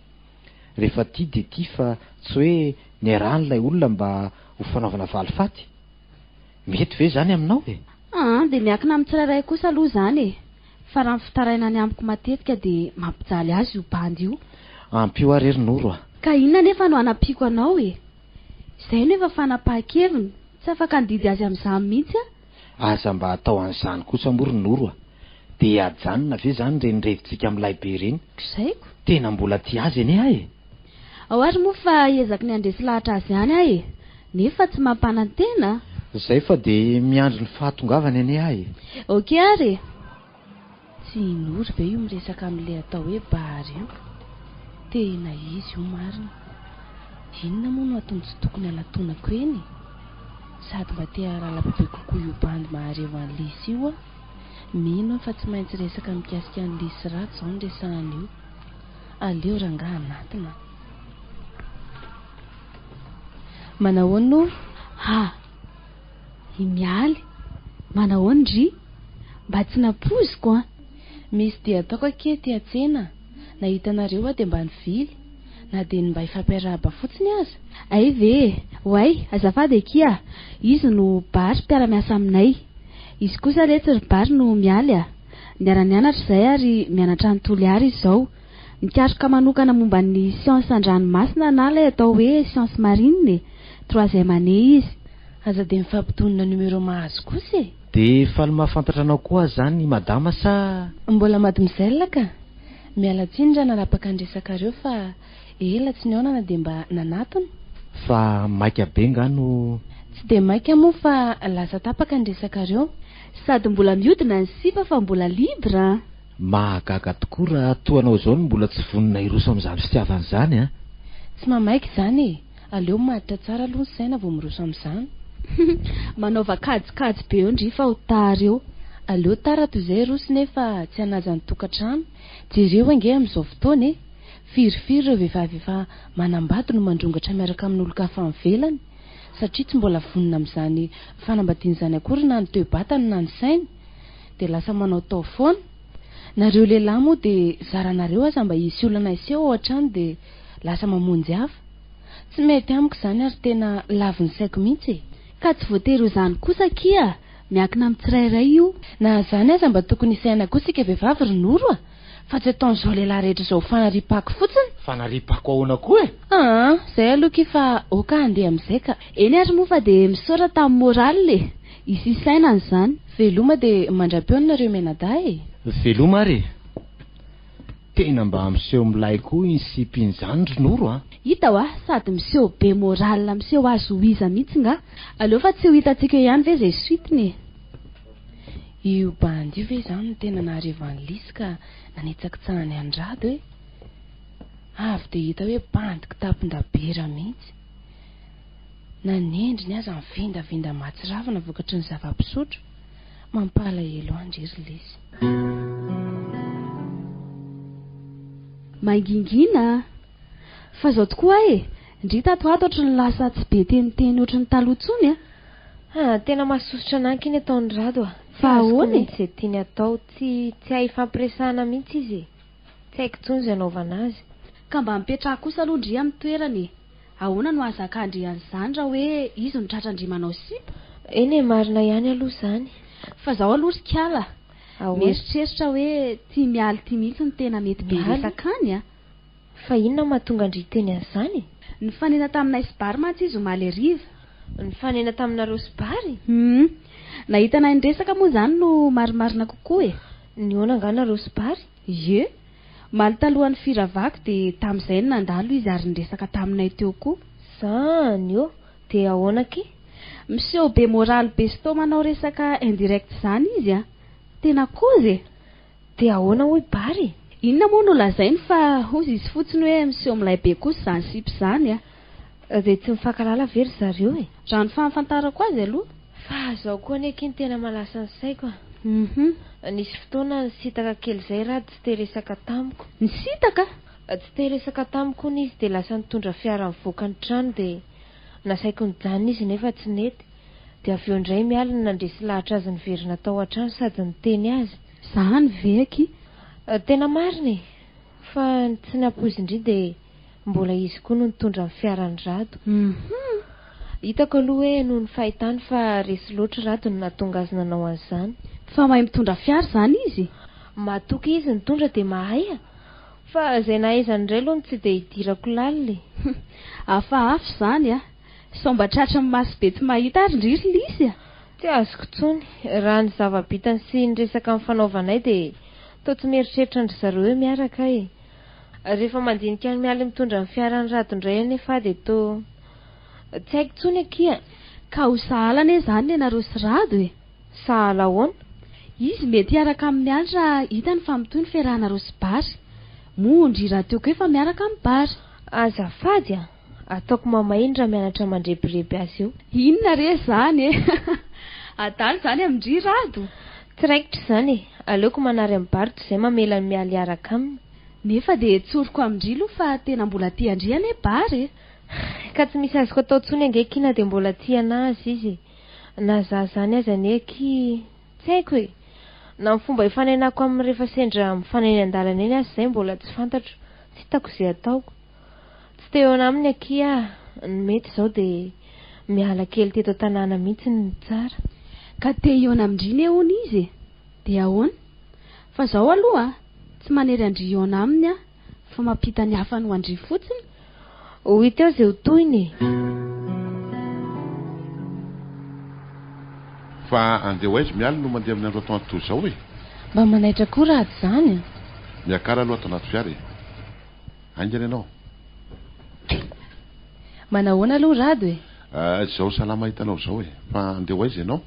Rehefa tia dia tia fa tsy hoe niarahana ilay olona mba ho fanaovana valifaty. Mety ve izany aminao e? Aa dia miankina amin'ny tsirairay kosa aloha izany e! Fa raha ny fitarainany amiko matetika dia mampijaly azy io bandy io. Ampio aho re ry Noro a! Ka inona anefa no hanampiako anao e? Izay no efa fanapahan-keviny, tsy afaka handidy azy amin'izany mihitsy aho. Aza mba atao an'izany kosa moa ry Noro a! Dia ajanona ve izany ireny revintsika milay be ireny? Kizaiko. Tena mbola tia azy anie aho e! Ao ary moa fa hiezaky ny handresy lahatra azy ihany aho e! Nefa tsy mampanantena a! Izay fa dia miandry ny fahatongavany anie aho e! Ok ary e! Tsy i Noro ve io miresaka amin'ilay atao hoe Bahary io? Tena izy io marina. Inona moa no antony tsy tokony hanatonako eny e? Sady mba te hahalala bebe kokoa io bandy maharevo an'i Lisy io aho. Mino aho fa tsy maintsy resaka mikasika an'i Lisy ratsy izao no resahany io. Aleo rangahy hanatona. Manahoana Noro? Ha! I Mialy. Manahoana ndry? Mba tsy nampoiziko an! Misy dia ataoko akia ety an-tsena. Nahita anareo aho dia mba nivily. Na dia ny mba hifampiarahaba fotsiny aza. Hay ve e! Oay, azafady akia! Izy no Bary mpiara-miasa aminay. Izy kosa letsy ry Bary no Mialy a! Niara-nianatra izahay ary mianatra any Toliara izy izao. Mikaroka manokana momba ny siansa an-dranomasina na ilay atao hoe science marine e! Troisième année izy. Aza dia mifampitonona numéro mahazo kosa e! Dia faly mahafantatra anao koa aho izany madama sa? Mbola mademoiselle ka! Miala tsiny raha nanapaka ny resakareo fa ela tsy nihaonana dia mba nanatona. Fa maika be nga no. Tsy dia maika moa fa lasa tapaka ny resakareo. Sady mbola miodina ny sipa fa mbola libre an! Mahagaga tokoa raha toa anao izao no mbola tsy vonona hiroso amin'izany fitiavana izany an! Tsy mamaika izany e! Aleo maditra tsara aloha ny saina vao miroso amin'izany. Manaova kajikajy be eo ndry fa ho tara eo. Aleo tara toy izay roso nefa tsy hanaja ny tokantrano. Jereo ange amin'izao fotoana e! Firifiry ireo vehivavy efa manambady no mandrongatra miaraka amin'olon-kafa any ivelany satria tsy mbola vonona amin'izany fanambadiana izany akory na ny toe-batany na ny sainy dia lasa manaotao foana. Nareo lehilahy moa dia zaranareo aza mba hisy olana hiseho ao an-trano dia lasa mamonjy hafa. Tsy mety amiko izany ary tena lavin'ny saiko mihitsy e! Ka tsy voatery ho izany kosa akia, miankina amin'ny tsirairay io. Na izany aza mba tokony hisaina koa isika vehivavy ry Noro a! Fa tsy ataon'izao lehilahy rehetra izao ho fanariam-pako fotsiny. Fanariam-pako ahoana koa e? Aa, izay aloha kia fa ok handeha amin'izay ka. Eny ary moa fa dia misaotra tamin'ny morale e! Hisy hisainana izany. Veloma dia mandra-pihaona nareo mianadahy e! Veloma ary e! Tena mba miseho milay koa iny sipa iny zany ry Noro a! Hita wa, sady miseho be morale miseho azy ho iza mihitsy nga. Aleo fa tsy ho hitantsika eo ihany ve izay suite-ny e! Io bandy io ve izany no tena naharevo an'i Lisy ka nanitsakitsahany an'i Rado e? Avy dia hita hoe bandy kitapon-dabera mihitsy. Na ny endriny aza mivindavinda mahatsiravina vokatry ny zava-pisotro. Mampalahelo ahy ndry ry Lisy. Mangingina a! Fa izao tokoa aho e! Ndry tato ato ohatry ny lasa tsy be teniteny ohatry ny taloha intsony a! Ah, tena mahasosotra anah aky ny ataon'i Rado a! Tsy Fa azoko ahoana e? mihitsy izay tiany atao, tsy tsy hay ifampiresahana mihitsy izy e! Tsy haiko intsony izay anaovana azy. Ka mba mipetraha kosa aloha ndry amin'ny toerany e! Ahoana no ahazakan-dry an'izany raha hoe izy no tratran-dry manao sipa? Eny e, marina ihany aloha izany. Fa zao aloha ry kala a! Ahoana? Mieritreritra hoe ty Mialy ty mihitsy no tena mety be Mialy? resaka any a! Fa inona no mahatonga an-dry hiteny an'izany e? Nifanena taminay sy Bary mantsy izy omaly hariva. Nifanena taminareo sy Bary? Hum. Nahita anay niresaka moa izany no marimarina kokoa e! Nihaona angaha nareo sy Bary? Ie. Omaly talohan'ny firavako dia tamin'izay no nandalo izy ary niresaka taminay teo koa. Zany ô! Dia ahoana akia? Miseho be moraly be sy toa manao resaka indirect izany izy a! Tena kozy e! Dia ahoana hoy Bary e? Inona moa no lazainy fa hozy izy fotsiny hoe miseho milay be kosa izany sipa izany a! Dia tsy mifankahalala ve ry zareo e? Raha ny fahafantarako azy aloha. Fa zao koa anie akia no tena mahalasa ny saiko a! Hum. Nisy fotoana nisintaka kely izay Rado tsy te hiresaka tamiko. Nisintaka? Tsy te hiresaka tamiko hono izy dia lasa nitondra fiara nivoaka ny trano dia nasaiko nijanona izy nefa tsy nety. Dia avy eo indray Mialy no nandresy lahatra azy niverina tao an-trano sady niteny azy. Zany ve akia? Tena marina e! Fa ny tsy nampoizin-dry dia mbola izy koa no nitondra ny fiaran'i Rado. Hum. Hitako aloha hoe noho ny fahitany fa resy loatra Rado no nahatonga azy nanao an'izany. Fa mahay mitondra fiara izany izy? Matoky izy nitondra dia mahay a! Fa izay nahaizany indray aloha no tsy dia idirako lalina e! Hafahafa izany a! Sao mba tratry ny maso be tsy mahita ary ndry ry Lisy a! Tsy azoko intsony. Raha ny zava-bitany sy ny resaka nifanaovanay dia toa tsy mieritreritra an-dry zareo hoe miaraka aho e! Rehefa mandinika an'i Mialy mitondra ny fiaran'i Rado indray anefa aho dia toa tsy haiko intsony akia. Ka ho sahala anie izany ianareo sy Rado e! Sahala ahoana? Izy mety hiaraka amin'i Mialy raha hitany fa mitohy ny fiarahanareo sy Bary. Moa ndry rahateo koa efa miaraka amin'i Bary. Azafady a! Ataoko mamay iny raha mianatra mandrebireby azy eo. Inona re izany e! Adala izany amin-dry Rado? Tsy raikitra izany e! Aleoko manary amin'i Bary toy izay mamela an'i Mialy hiaraka aminy. Nefa dia tsoriko amin-dry aloha fa tena mbola tia an-dry anie Bary e! Ka tsy misy azoko atao intsony ange akia na dia mbola tia anah aza izy e. Na za zany aza anie akia tsy haiko e. Na ny fomba hifanenako aminy rehefa sendra mifanena eny an-dalana eny aza izay mbola tsy fantatro. Tsy hitako izay ataoko. Tsy te hihaona aminy akia aho. Ny mety izao dia miala kely teto an-tanàna mihitsy no tsara. Ka te hihaona amin-dry ne hono izy e! Dia ahoana? Fa izao aloha a! Tsy manery an-dry hihaona aminy aho fa mampita ny hafany ho an-dry fotsiny. Ho hita eo izay ho tohiny e! Fa andeha ho aiza Mialy no mandeha amin'ny andro atoandro toy izao e? Mba manaitra koa raha tsy izany a! Miakara aloha ato anaty fiara e! Haingana ianao. Manahoana aloha Rado e? Izao salama hitanao izao e! Fa andeha ho aiza ianao?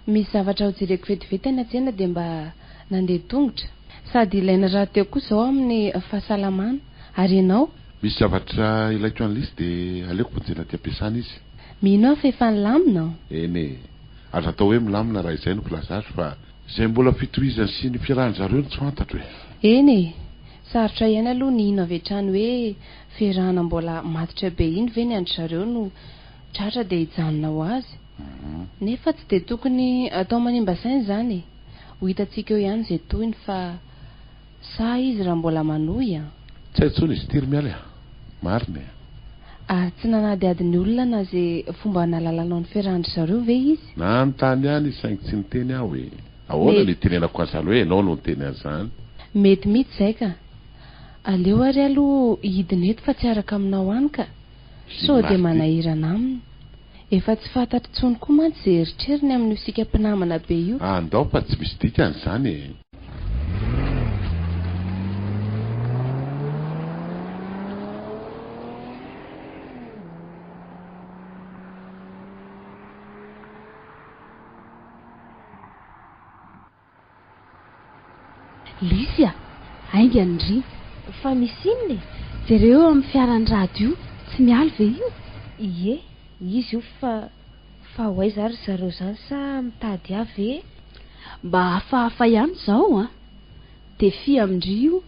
Misy zavatra ho jereko vetivety any an-tsena dia mba nandeha tongotra. Sady ilaina rahateo koa izao amin'ny fahasalamana. Ary ianao? Misy zavatra ilaiko an'i Lisy dia aleoko vonjena aty am-piasana izy. Mino aho fa efa nilamina an! Eny e! Aza atao hoe milamina raha izay no filaza azy fa izay mbola fitohizany sy ny fiarahan-dry zareo no tsy fantatro e! Eny e! Sarotra ihany aloha ny hino avy hatrany hoe fiarahana mbola matotra be iny ve ny an-dry zareo no tratra dia hijanona ho azy. Nefa tsy dia tokony atao manimba saina izany e! Ho hitantsika eo ihany izay tohiny fa sahy izy raha mbola manohy an! Tsy hay intsony izy ity ry Mialy a! Marina e! Ary tsy nanadihady ny olona na ze fomba nahalalanao ny fiarahan-dry zareo ve izy? Nanontany ihany izy saingy tsy niteny aho e! Ahoana no itenenako an'izany hoe ianao no niteny an'izany? Mety mihitsy izay ka! Aleo ary aloha hidina eto fa tsy araka aminao any ka! Sao dia manahirana aminy. Efa tsy fantatro intsony koa mantsy izay eritreriny amin'io sika mpinamana be io. Andao fa tsy misy dikany izany e! Lisy a! Haingana ndry! Fa misy inona e? Jereo eo amin'ny fiaran'i Rado io, tsy mialy ve io? Ie, izy io fa fa ho aiza ary ry zareo izany sa mitady ahy ve? Mba hafahafa ihany izao an! Défi amin-dry io.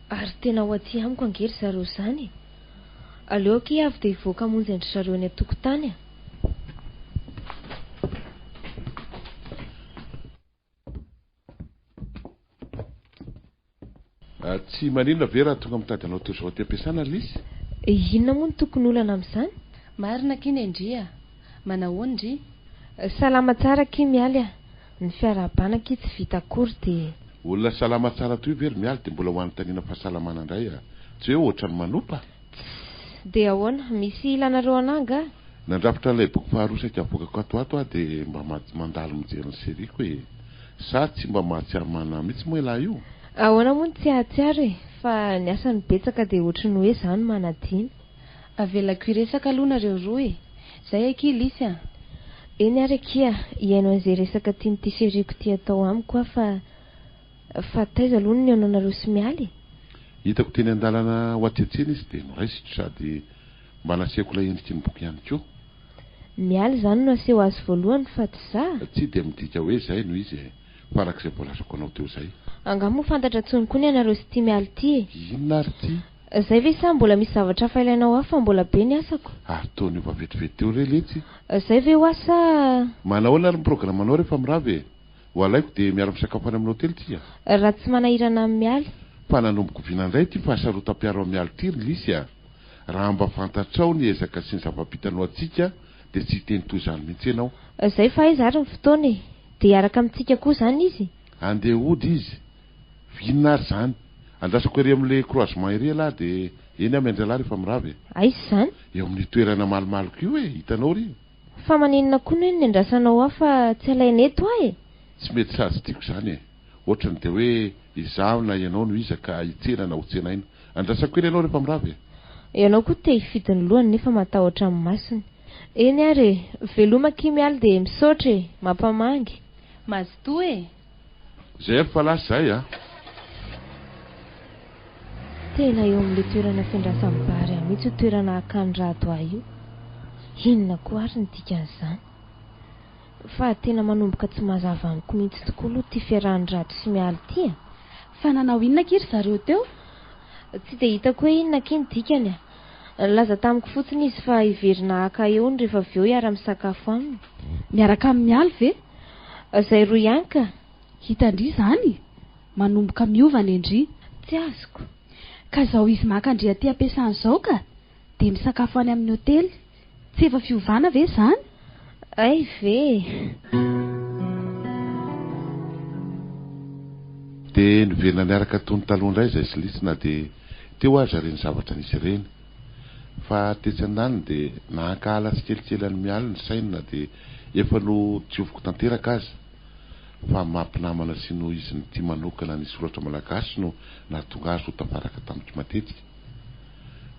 Ary tena ho aty amiko ange ry zareo izany e! Aleo akia avy dia hivoaka hamonjy an-dry zareo eny an-tokotany a! Tsy maninona ve raha tonga mitady anao toy izao aty am-piasana ry Lisy? Inona moa no tokony olana amin'izany? Marina akia ny an-dry a! Manahoana ndry? Salama tsara akia Mialy a! Ny fiarahabana akia tsy vita akory dia. Olona salama tsara toy io ve ry Mialy dia mbola ho anontaniana fahasalamana indray a! Tsy hoe ohatran'ny manopa? Tssy! Dia ahoana? Misy ilanareo anah angaha? Nandrafitra an'ilay boky faharoa saika havoakako ato ato aho dia mba mandalo mijery ny série-ko e! Sa tsy mba mahatsiaro manah mihitsy moa ialahy io? Ahoana moa no tsy hahatsiaro e! Fa ny asa no betsaka dia ohatry ny hoe za no manadino. Avelako hiresaka aloha nareo roa e! Zay akia Lisy a! Eny ary akia, hihaino an'izay resaka tian'ity chérie-ko ity atao amiko aho fa fa taiza aloha no nihaonanareo sy Mialy e? Hitako teny an-dalana ho aty an-tsena izy dia noraisiko sady mba nasehoko ilay endriky ny boky ihany koa. Mialy izany no aseho azy voalohany fa tsy za? Tsia dia midika hoe izay no izy e! Fa araka izay voalazako anao teo izay. Angaha moa fantatra intsony koa ny anareo sy ity Mialy ity e? Inona ary ity? Zay ve sa mbola misy zavatra hafa ilainao hafa mbola be ny asako? Ary toa niova vetivety teo re letsy? Zay ve hoa sa. Manahoana ary ny programanao rehefa mirava e? Ho alaiko dia miara-misakafo any amin'ny hotely tsika? Raha tsy manahirana amin'i Mialy. Fa nanomboka oviana indray ity fahasarotam-piaro amin'i Mialy ity ry Lisy a? Raha mba fantatrao ny ezaka sy ny zava-bitanao antsika dia tsy hiteny toy izany mihitsy ianao. Zay fa aiza ary ny fotoana e? Dia hiaraka amintsika koa izany izy? Andeha hody izy. Inona ary izany? Andrasako ery amin'ilay croisement ery ialahy dia eny aho miandry an'lah rehefa mirava e. Aiza izany? Eo amin'io toerana malomaloka io e, hitanao ry? Fa maninona koa neny ny andrasanao ahy fa tsy alaina eto aho e? Tsy mety sady tsy tiako izany e. Ohatrany dia hoe izaho na ianao no iza ka hitsena na hotsenaina. Andrasako kely ianao rehefa mirava e. Ianao koa te hifidy ny lohany nefa matahotra amin'ny masony. Eny ary e! Veloma akia Mialy dia misaotra e! Mampamangy. Mazotoa e! Zay ary fa lasa zahay a! Tena eo amin'ilay toerana fiandrasan'ny Barea mihitsy io toerana hakan'i Rado ahy io. Inona koa ary ny dikan'izany? Fa tena manomboka tsy mazava amiko mihitsy tokoa aloha ity fiarahan'i Rado sy Mialy ity a! Fa nanao inona akia ry zareo teo? Tsy dia hitako hoe inona akia ny dikany a! Nilaza tamiko fotsiny izy fa hiverina haka eo ny rehefa avy eo hiara-misakafo aminy. Miaraka amin'i Mialy ve? Izay roa ihany ka. Hitan-dry izany? Manomboka miova ny an-dry. Tsy azoko. Ka izao izy maka an-dry aty am-piasana izao ka! Dia misakafo any amin'ny hotely. Tsy efa fiovana ve izany? Hay ve e! Dia niverina niaraka toy ny taloha indray izahay sy Lisy na dia teo aza ireny zavatra nisy ireny. Fa tetsy andaniny dia nahankahala tsikelikely an'i Mialy ny sainy na dia efa nodioviko tanteraka aza. Fa maha-mpinamana sy noho izy nitia manokana ny soratra malagasy no nahatonga azy ho tafaraka tamiko matetika.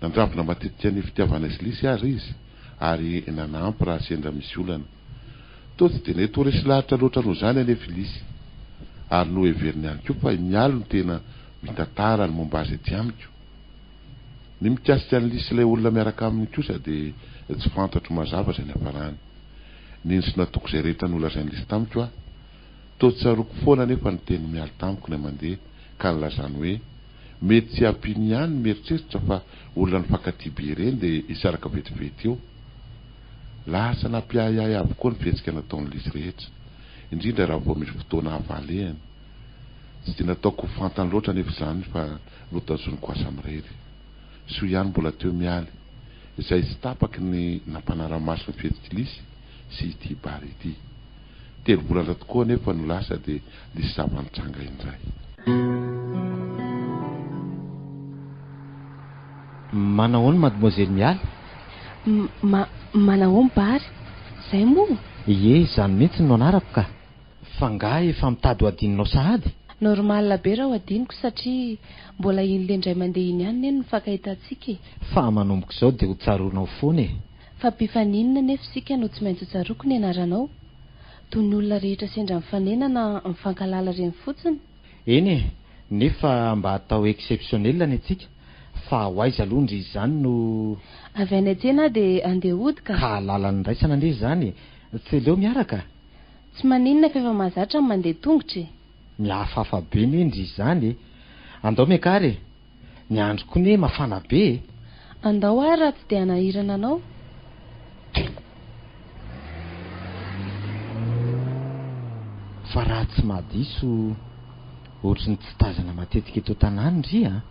Nandravona matetika ny fitiavanay sy Lisy aza izy ary nanampy raha sendra misy olana. Toa tsy dia nety ho resy lahatra loatra noho izany anefa i Lisy. Ary noheveriny ihany koa fa i Mialy no tena mitantara ny momba azy aty amiko. Ny mikasika an'i Lisy sy ilay olona miaraka aminy kosa dia tsy fantatro mazava izay niafarany. Nino sy natoky izay rehetra nolazain'i Lisy tamiko aho. Toa tsaroako foana anefa ny tenin'i Mialy tamiko indray mandeha ka nilazany hoe, Mety tsy hampino ihany ny mieritreritra fa olona nifankatia be ireny dia hisaraka vetivety eo. Lasa nampiahiahy avokoa ny fihetsika nataon'i Lisy rehetra, indrindra raha vao misy fotoana hafa alehany. Tsy dia nataoko ho fantany loatra anefa izany fa notazoniko ahy samirery. Soa ihany mbola teo Mialy, izay tsy tapaky ny nampanara-maso ny fihetsik'i Lisy sy ity Bary ity. Telo volana tokoa anefa no lasa dia nisy zava-nitranga indray. Manahoana Mademoiselle Mialy? Ma, manahoana Bary? Zay moa? Ie, izany mihitsy no anarako ka. F'angaha efa mitady ho adinonao sahady? Normal be raha ho adinoko satria mbola iny le indray mandeha iny ihany ne no nifankahitantsika e. Fa manomboka izao dia ho tsaroanao foana e. Fa mpifaninona anefa isika no tsy maintsy ho tsaroako ny anaranao? Toy ny olona rehetra sendra mifanena na mifankahalala ireny fotsiny? Eny e, nefa mba atao exceptionnel ny antsika fa ho aiza aloha ndry izany no. Avy any an-tsena aho dia andeha hody ka. Ka lalana niraisana anie izany e, tsy aleo miaraka? Tsy maninona fa efa mahazatra ny mandeha tongotra e! Mihafahafa be anie ndry izany e! Andao miakara e! Ny andro koa anie mafana be e! Andao ary raha tsy dia hanahirana anao. Fa raha tsy mahadiso, ohatry ny tsy tazana matetika eto an-tanàna ndry a!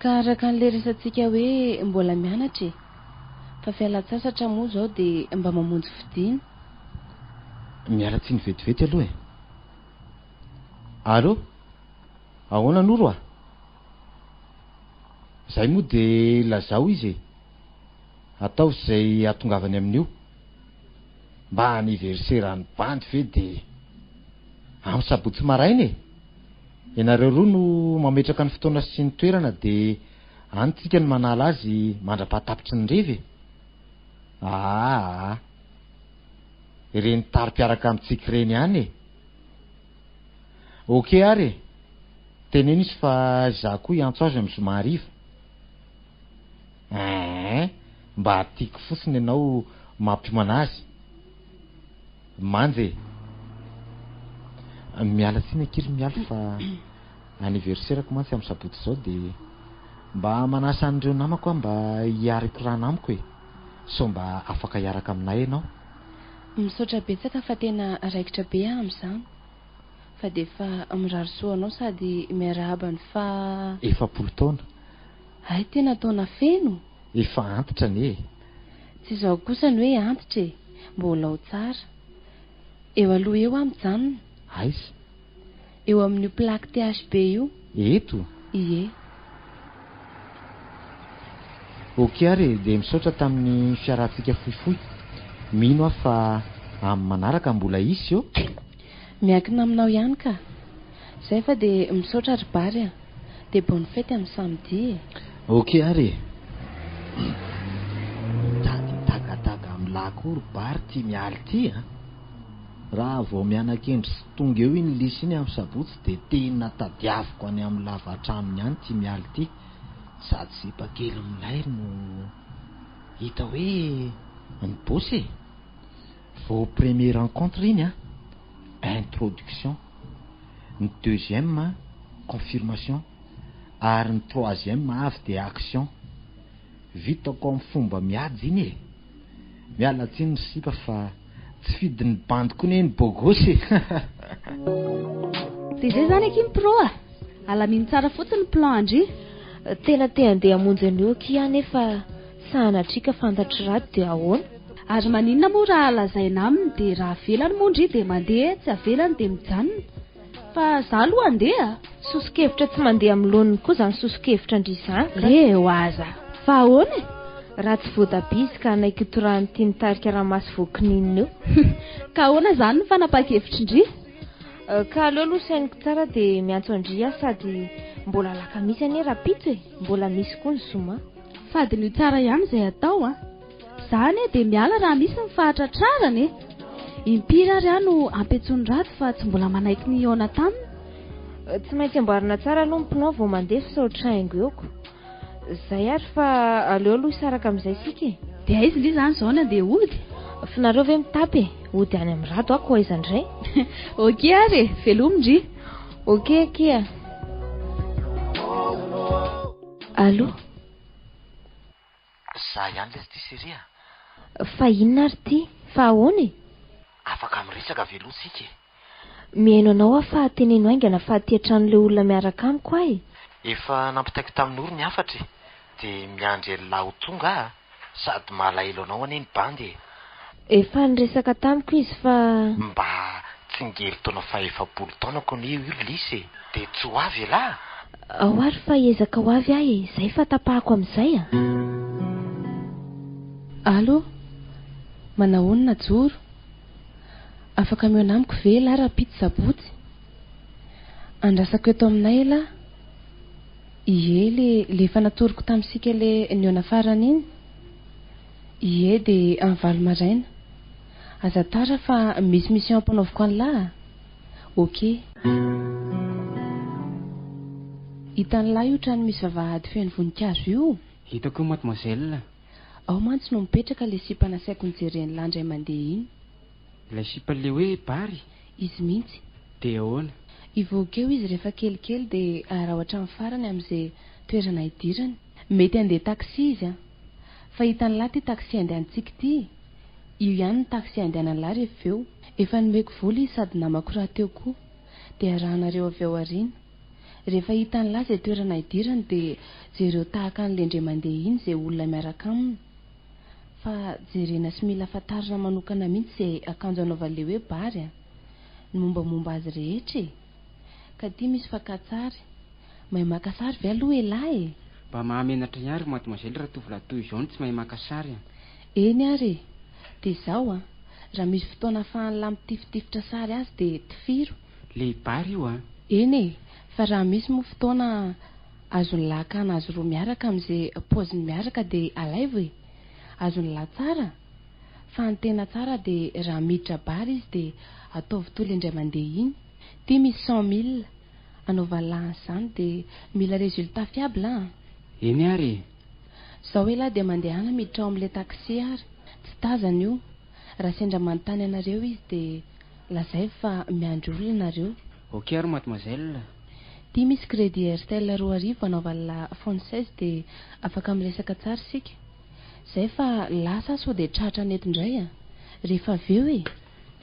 Ka araka an'ilay resatsika hoe mbola mianatra e! Fa fialan-tsasatra moa izao dia mba mamonjy fodiana. Miala tsiny vetivety aloha e! Allô? Ahoana Noro a? Zay moa de lazao izy e! Ataovy izay hahatongavany amin'io. Mba anniversaire an'i bandy ve de amin'ny sabotsy maraina e! Ianareo roa no mametraka ny fotoana sy ny toerana de any tsika no manala azy mandra-pahatapitry ny revy e! Aa! Ireny tary mpiaraka amintsika ireny ihany e! Ok ary e! Teneno izy fa izaho koa hiantso azy amin'ny zoma hariva. Eeh! Mba tiako fotsiny ianao mampiomana azy. Manja e! Miala tsiny akia ry Mialy fa anniversaire-ko mantsy amin'ny sabotsy izao dia mba manasa an'ireo namako aho mba hiara-hikorana amiko e! Sao mba afaka hiaraka aminay ianao? Misaotra betsaka fa tena raikitra be aho amin'izany. Fa dia efa mirary soa anao sady miarahaba ny faha. 40 taona. Hay tena taona feno? Efa antitra anie e! Tsy izao kosa ny hoe antitra e! Mbola ao tsara. Eo aloha eo aho mijanona. Aiza? Eo amin'io plaque THB io. Eto? Ie. Ok ary e, dia misaotra tamin'ny fiarahantsika fohifohy. Mino aho fa amin'ny manaraka mbola hisy ô! Miankina aminao ihany ka. Zay fa dia misaotra ry Bary a. Dia bonne fête amin'ny samedi e. Ok ary e. Mitady hitagataga amin'ny lahy koa ry Bary ty Mialy ty a. Raha vao mianakendry sy tonga eo iny Lisy iny amin'ny sabotsy dia tena tadiaviko any amin'ny lavatranony any ity Mialy ity. Sady sipa kely milay no hita hoe mibosy e. Vao premier rencontre iny an, introduction, ny deuxième confirmation ary ny troisième avy dia action. Vitako amin'ny fomba mihaja iny e! Miala tsiny ry sipa fa tsy fidin'ny bandy koa ne ny bôgôsy e! Dia izay izany akia ny pro a! Alamino tsara fotsiny ny plan an-dry. Tena te handeha hamonjy an'io akia aho nefa sanatria ka fantatr'i Rado dia ahoana? Ary maninona moa raha lazaina aminy dia raha avelany moa ndry dia mandeha tsy avelany dia mijanona. Fa za aloha handeha a! Soso-kevitra tsy mandeha amin'ny laoniny koa izany soso-kevitra ndry izany ka! Leo aza! Fa ahoana e? Raha tsy voatabia izy ka hanaiky ho torahan'ity mitarika ramaso voakininina eo. Ka ahoana izany ny fanapahan-kevitry ndry? Ka aleo aloha sainiko tsara dia miantso an-dry aho sady mbola alakamisy anie rahampitso e! Mbola misy koa ny zoma. Fadin'io tsara ihany izay atao an! Za anie dia miala raha misy ny fahatratrarana e! Impiry ary aho no ampiantsoin'i Rado fa tsy mbola manaiky ny hihaona taminy? Tsy maintsy amboarina tsara aloha ny pneu vao mandeha fa sao traingo eo ko. Zay ary fa aleo aloha hisaraka amin'izay isika e! Dia aiza ndry izany izao ny handeha hody? F'nareo ve mitapy e? Hody any amin'i Rado aho ko aiza indray? Ok ary e! Veloma ndry! Ok akia! Allo? Za ihany lesy ty chérie a! Fa inona ary ty? Fa ahoana e? Afaka miresaka ve aloha tsika e? Mihaino anao aho fa teneno haingana fa aty an-tranon'ilay olona miaraka amiko aho e! Efa nampitaiko tamin'i Noro ny hafatra e! Dia miandry an'lah ho tonga aho a! Sady malahelo anao anie ny bandy e! Efa niresaka tamiko izy fa. Mba tsingerin-taona faha-efapolo taonako anie io ry Lisy e! Dia tsy ho avy elah? Ao ary fa hiezaka ho avy aho e! Izay fa tapahako amin'izay a! Allo! Manahoana Najoro? Afaka mihaona amiko ve elah rahampitso sabotsy? Andrasako eto aminay elah? Ie, le le efa natoroko tamintsika le nihaona farany iny? Ie dia amin'ny valo maraina. Aza tara fa misy mission ampanaoviko an'lah a! Ok. Hitan'lah io trano misy vavahady feno voninkazo io? Hitako io mademoiselle. Ao mantsy no mipetraka le sipa nasaiko nijeren'lah indray mandeha iny. Ilay sipa le hoe Bary? Izy mihitsy. Dia ahoana? Hivoaka eo izy rehefa kelikely dia araho hatramin'ny farany amin'izay toerana hidirany. Mety handeha taxi izy an! Fa hitan'lah ty taxi andehantsika ity e! Io ihany ny taxi andehanan'lah rehefa avy eo. Efa nomeko vola izy sady namako rahateo koa. Dia arahanareo avy ao aoriana. Rehefa hitan'lah izay toerana hidirany dia jereo tahaka an'le ndre mandeha iny izay olona miaraka aminy. Fa jerena sy mila fantarina manokana mihitsy izay akanjo anaovan'le hoe Bary an! Ny mombamomba azy rehetra e! Ka ty misy fakan-tsary. Mahay maka sary ve aloha elah e? Mba mahamenatra ihany ry mademoiselle raha tovolahy toy izao no tsy mahay maka sary a! Eny ary e! Dia izao an! Raha misy fotoana afahan'lah mitifitifitra sary azy dia tifiro. Le Bary io an! Eny e! Fa raha misy moa fotoana azon'lah akana azy roa miaraka amin'izay paoziny miaraka dia alaivo e! Azon'lah tsara? Fa ny tena tsara dia raha miditra bar izy dia ataovy toy le indray mandeha iny. Ty misy 100 mille. Anaovan'lah an'izany dia mila résultat fiable an! Eny ary e! Zao elah dia mandehana miditra ao amin'le taxi ary. Tsy tazana io. Raha sendra manontany anareo izy dia lazaivo fa miandry olona nareo. Ok ary mademoiselle. Ty misy crédit Airtel 2000 anaovan'lah phone 16 dia afaka miresaka tsara isika. Zay fa lasa aho sao dia tratra any eto indray a! Rehefa avy eo e!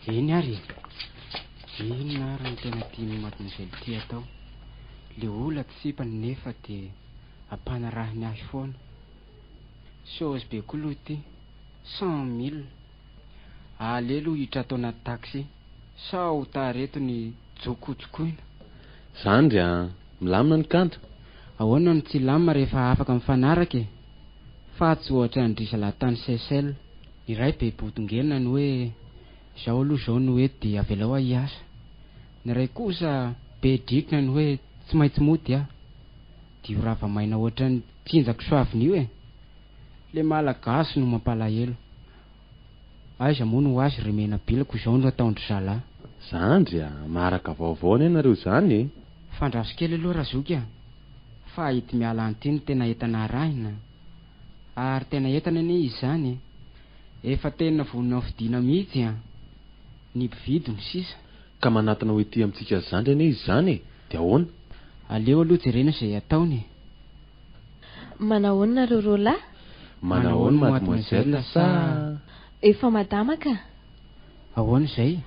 Eny ary e! Inona ary no tena tian'i mademoiselle ty atao? Le olona tsy sipany nefa dia ampanarahiny ahy foana. Chose be koa aloha ity. 100 mille. Aleo aloha hiditra ato anaty taxi. Sao tara eto ny jokojokoina. Zandry a! Milamina ny kandra? Ahoana no tsy hilamina rehefa afaka mifanaraka e? Fa tsy ohatran-dry zalahy tany Seychelles. Ny iray be bodongelina ny hoe izao aloha izao no eto dia avelao aho hiasa. Ny iray kosa be drikina ny hoe tsy maintsy mody aho. Dia io rava-maina ohatran'ny tsinjaka soavina io e! Le Malagasy no mampalahelo. Aiza moa no ho azy ry Menabila ko izao no ataon-dry zalahy. Zandry a! Maharaka vaovao anie nareo izany e! Fandraso kely aloha Razoky a! Fa ity miala any ity no tena entana arahina a! Ary tena entana anie izy izany e! Efa tena vonona hovidiana mihitsy a! Ny mpividy no sisa. Ka manatona ho ety amintsika zandry anie izy izany e! Dia ahoana? Aleo aloha jerena izay ataony e! Manahoana nareo roalahy? Manahoana mademoiselle sa. Efa madama ka. Ahoana izay?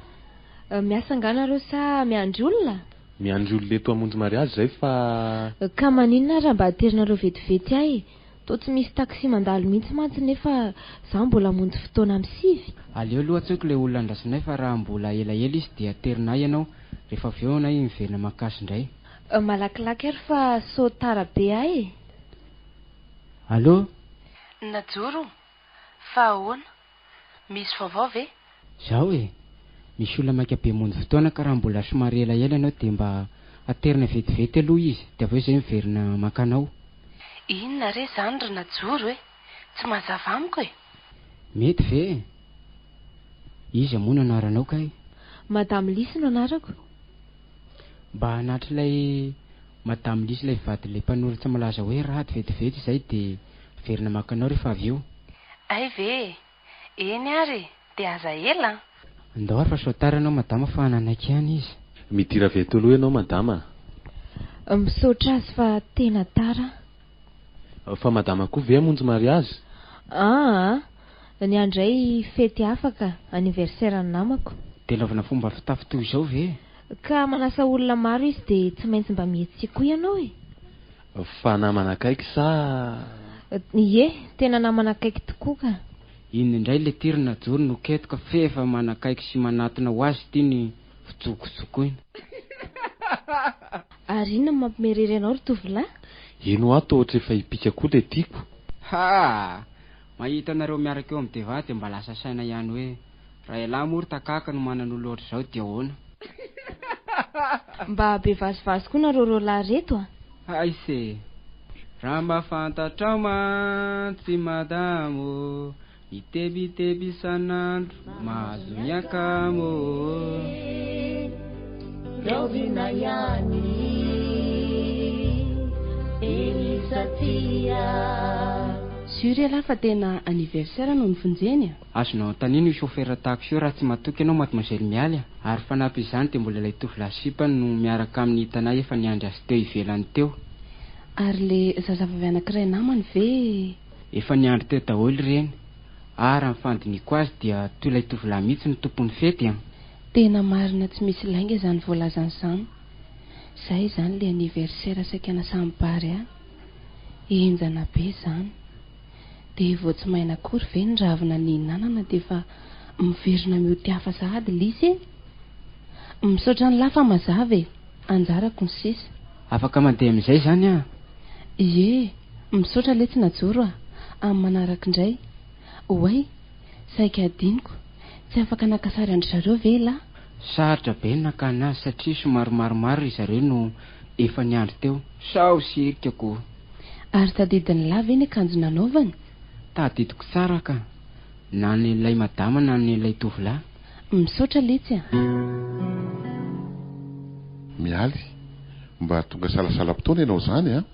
Miasa angaha nareo sa miandry olona? Miandry olona eto hamonjy mariazy izay fa. Ka maninona ary raha mba aterinareo vetivety ahy e? Toa tsy misy taxi mandalo mihitsy mantsy nefa za mbola hamonjy fotoana amin'ny sivy. Aleo aloha antsoiko ilay olona andrasanay fa raha mbola elaela izy dia aterinay ianao, rehefa avy eo anay miverina maka azy indray. Malakilaky ary fa sao tara be ahy e! Allô? Najoro, fa ahoana? Misy vaovao ve? Zao e! Misy olona maika be hamonjy fotoana ka raha mbola somary elaela ianao dia mba aterina vetivety aloha izy dia avy eo izay miverina maka anao. Inona re izany ry Najoro e? Tsy mazava amiko e! Mety ve e? Iza moa no anaranao kay? Madame Lisy no anarako. Mba hanatry ilay Madame Lisy ilay vadin'ilay mpanoratra malaza hoe Rado vetivety izay dia miverina maka anao rehefa avy eo. Hay ve e! Eny ary e! Dia aza ela an! Andao ary fa sao tara ianao madama fa nanaiky ihany izy. Midira avy eto aloha ianao madama a! Misaotra azy fa tena tara a! Fa madama koa ve hamonjy mariazy? Aa! Ny ahy indray fety hafa ka, anniversaire ny namako. Dia anaovana fomba fitafy toy izao ve? Ka manasa olona maro izy dia tsy maintsy mba mihetsika koa ianao e! Fa namana akaiky sa? Ie, tena namana akaiky tokoa ka. Iny indray le ty ry Najoro no ketoka f'efa manakaiky sy manatona ho azy ity ny fijokojokoina. Ary inona no mampimerery anao ry tovolahy? Eny hoa toa ohatry efa hipika koa le tiako. Ha! Mahita anareo miaraka eo amin'ny devant dia mba lasa saina ihany hoe raha ialahy moa ry Takaka no manana olona ohatr'izao dia ahoana? Mba be vazivazy koa nareo roalahy reto a! Hay se! Raha mba fantatrao mantsy madama ô, mitebiteby isan'andro mahazo miakamo ô. Raovina ihany Elisa tia. Sur ialahy fa tena anniversaire no novonjeny a! Azonao anontaniana io chauffeur taxi io raha tsy matoky ianao mademoiselle Mialy a! Ary fanampy izany dia mbola ilay tovolahy sipany no miaraka aminy hitanay efa niandry azy teo ivelany teo. Ary le zazavavy anankiray namany ve? Efa niandry teo daholo ireny. Ary raha ny fandinihiko azy dia toy ilay tovolahy mihitsy no tompon'ny fety an! Tena marina tsy misy lainga izany voalazany izany. Zay izany le anniversaire saika nasan'i Bary ahy. Henjana be izany. Dia vao tsy maina akory ve ny ravina nihinanana dia efa miverina mioty hafa sahady lisy e! Misaotra an'lah fa mazava e! Anjarako ny sisa. Afaka mandeha amin'izay izany an! Ie! Misaotra letsy Najoro a! Amin'ny manaraka indray. Oay! Saika adinoko. Tsy afaka naka sary an-dry zareo ve elah? Sarotra be ny nakana azy satria somary maromaro ry zareo no efa niandry teo. Sao sirika ko! Ary tadidin'lah ve ny akanjo nanaovany? Tadidiko tsara ka! Na ny an'ilay madama na ny an'ilay tovolahy. Misaotra letsy a! Mialy, mba tonga salasalam-potoana ianao izany an!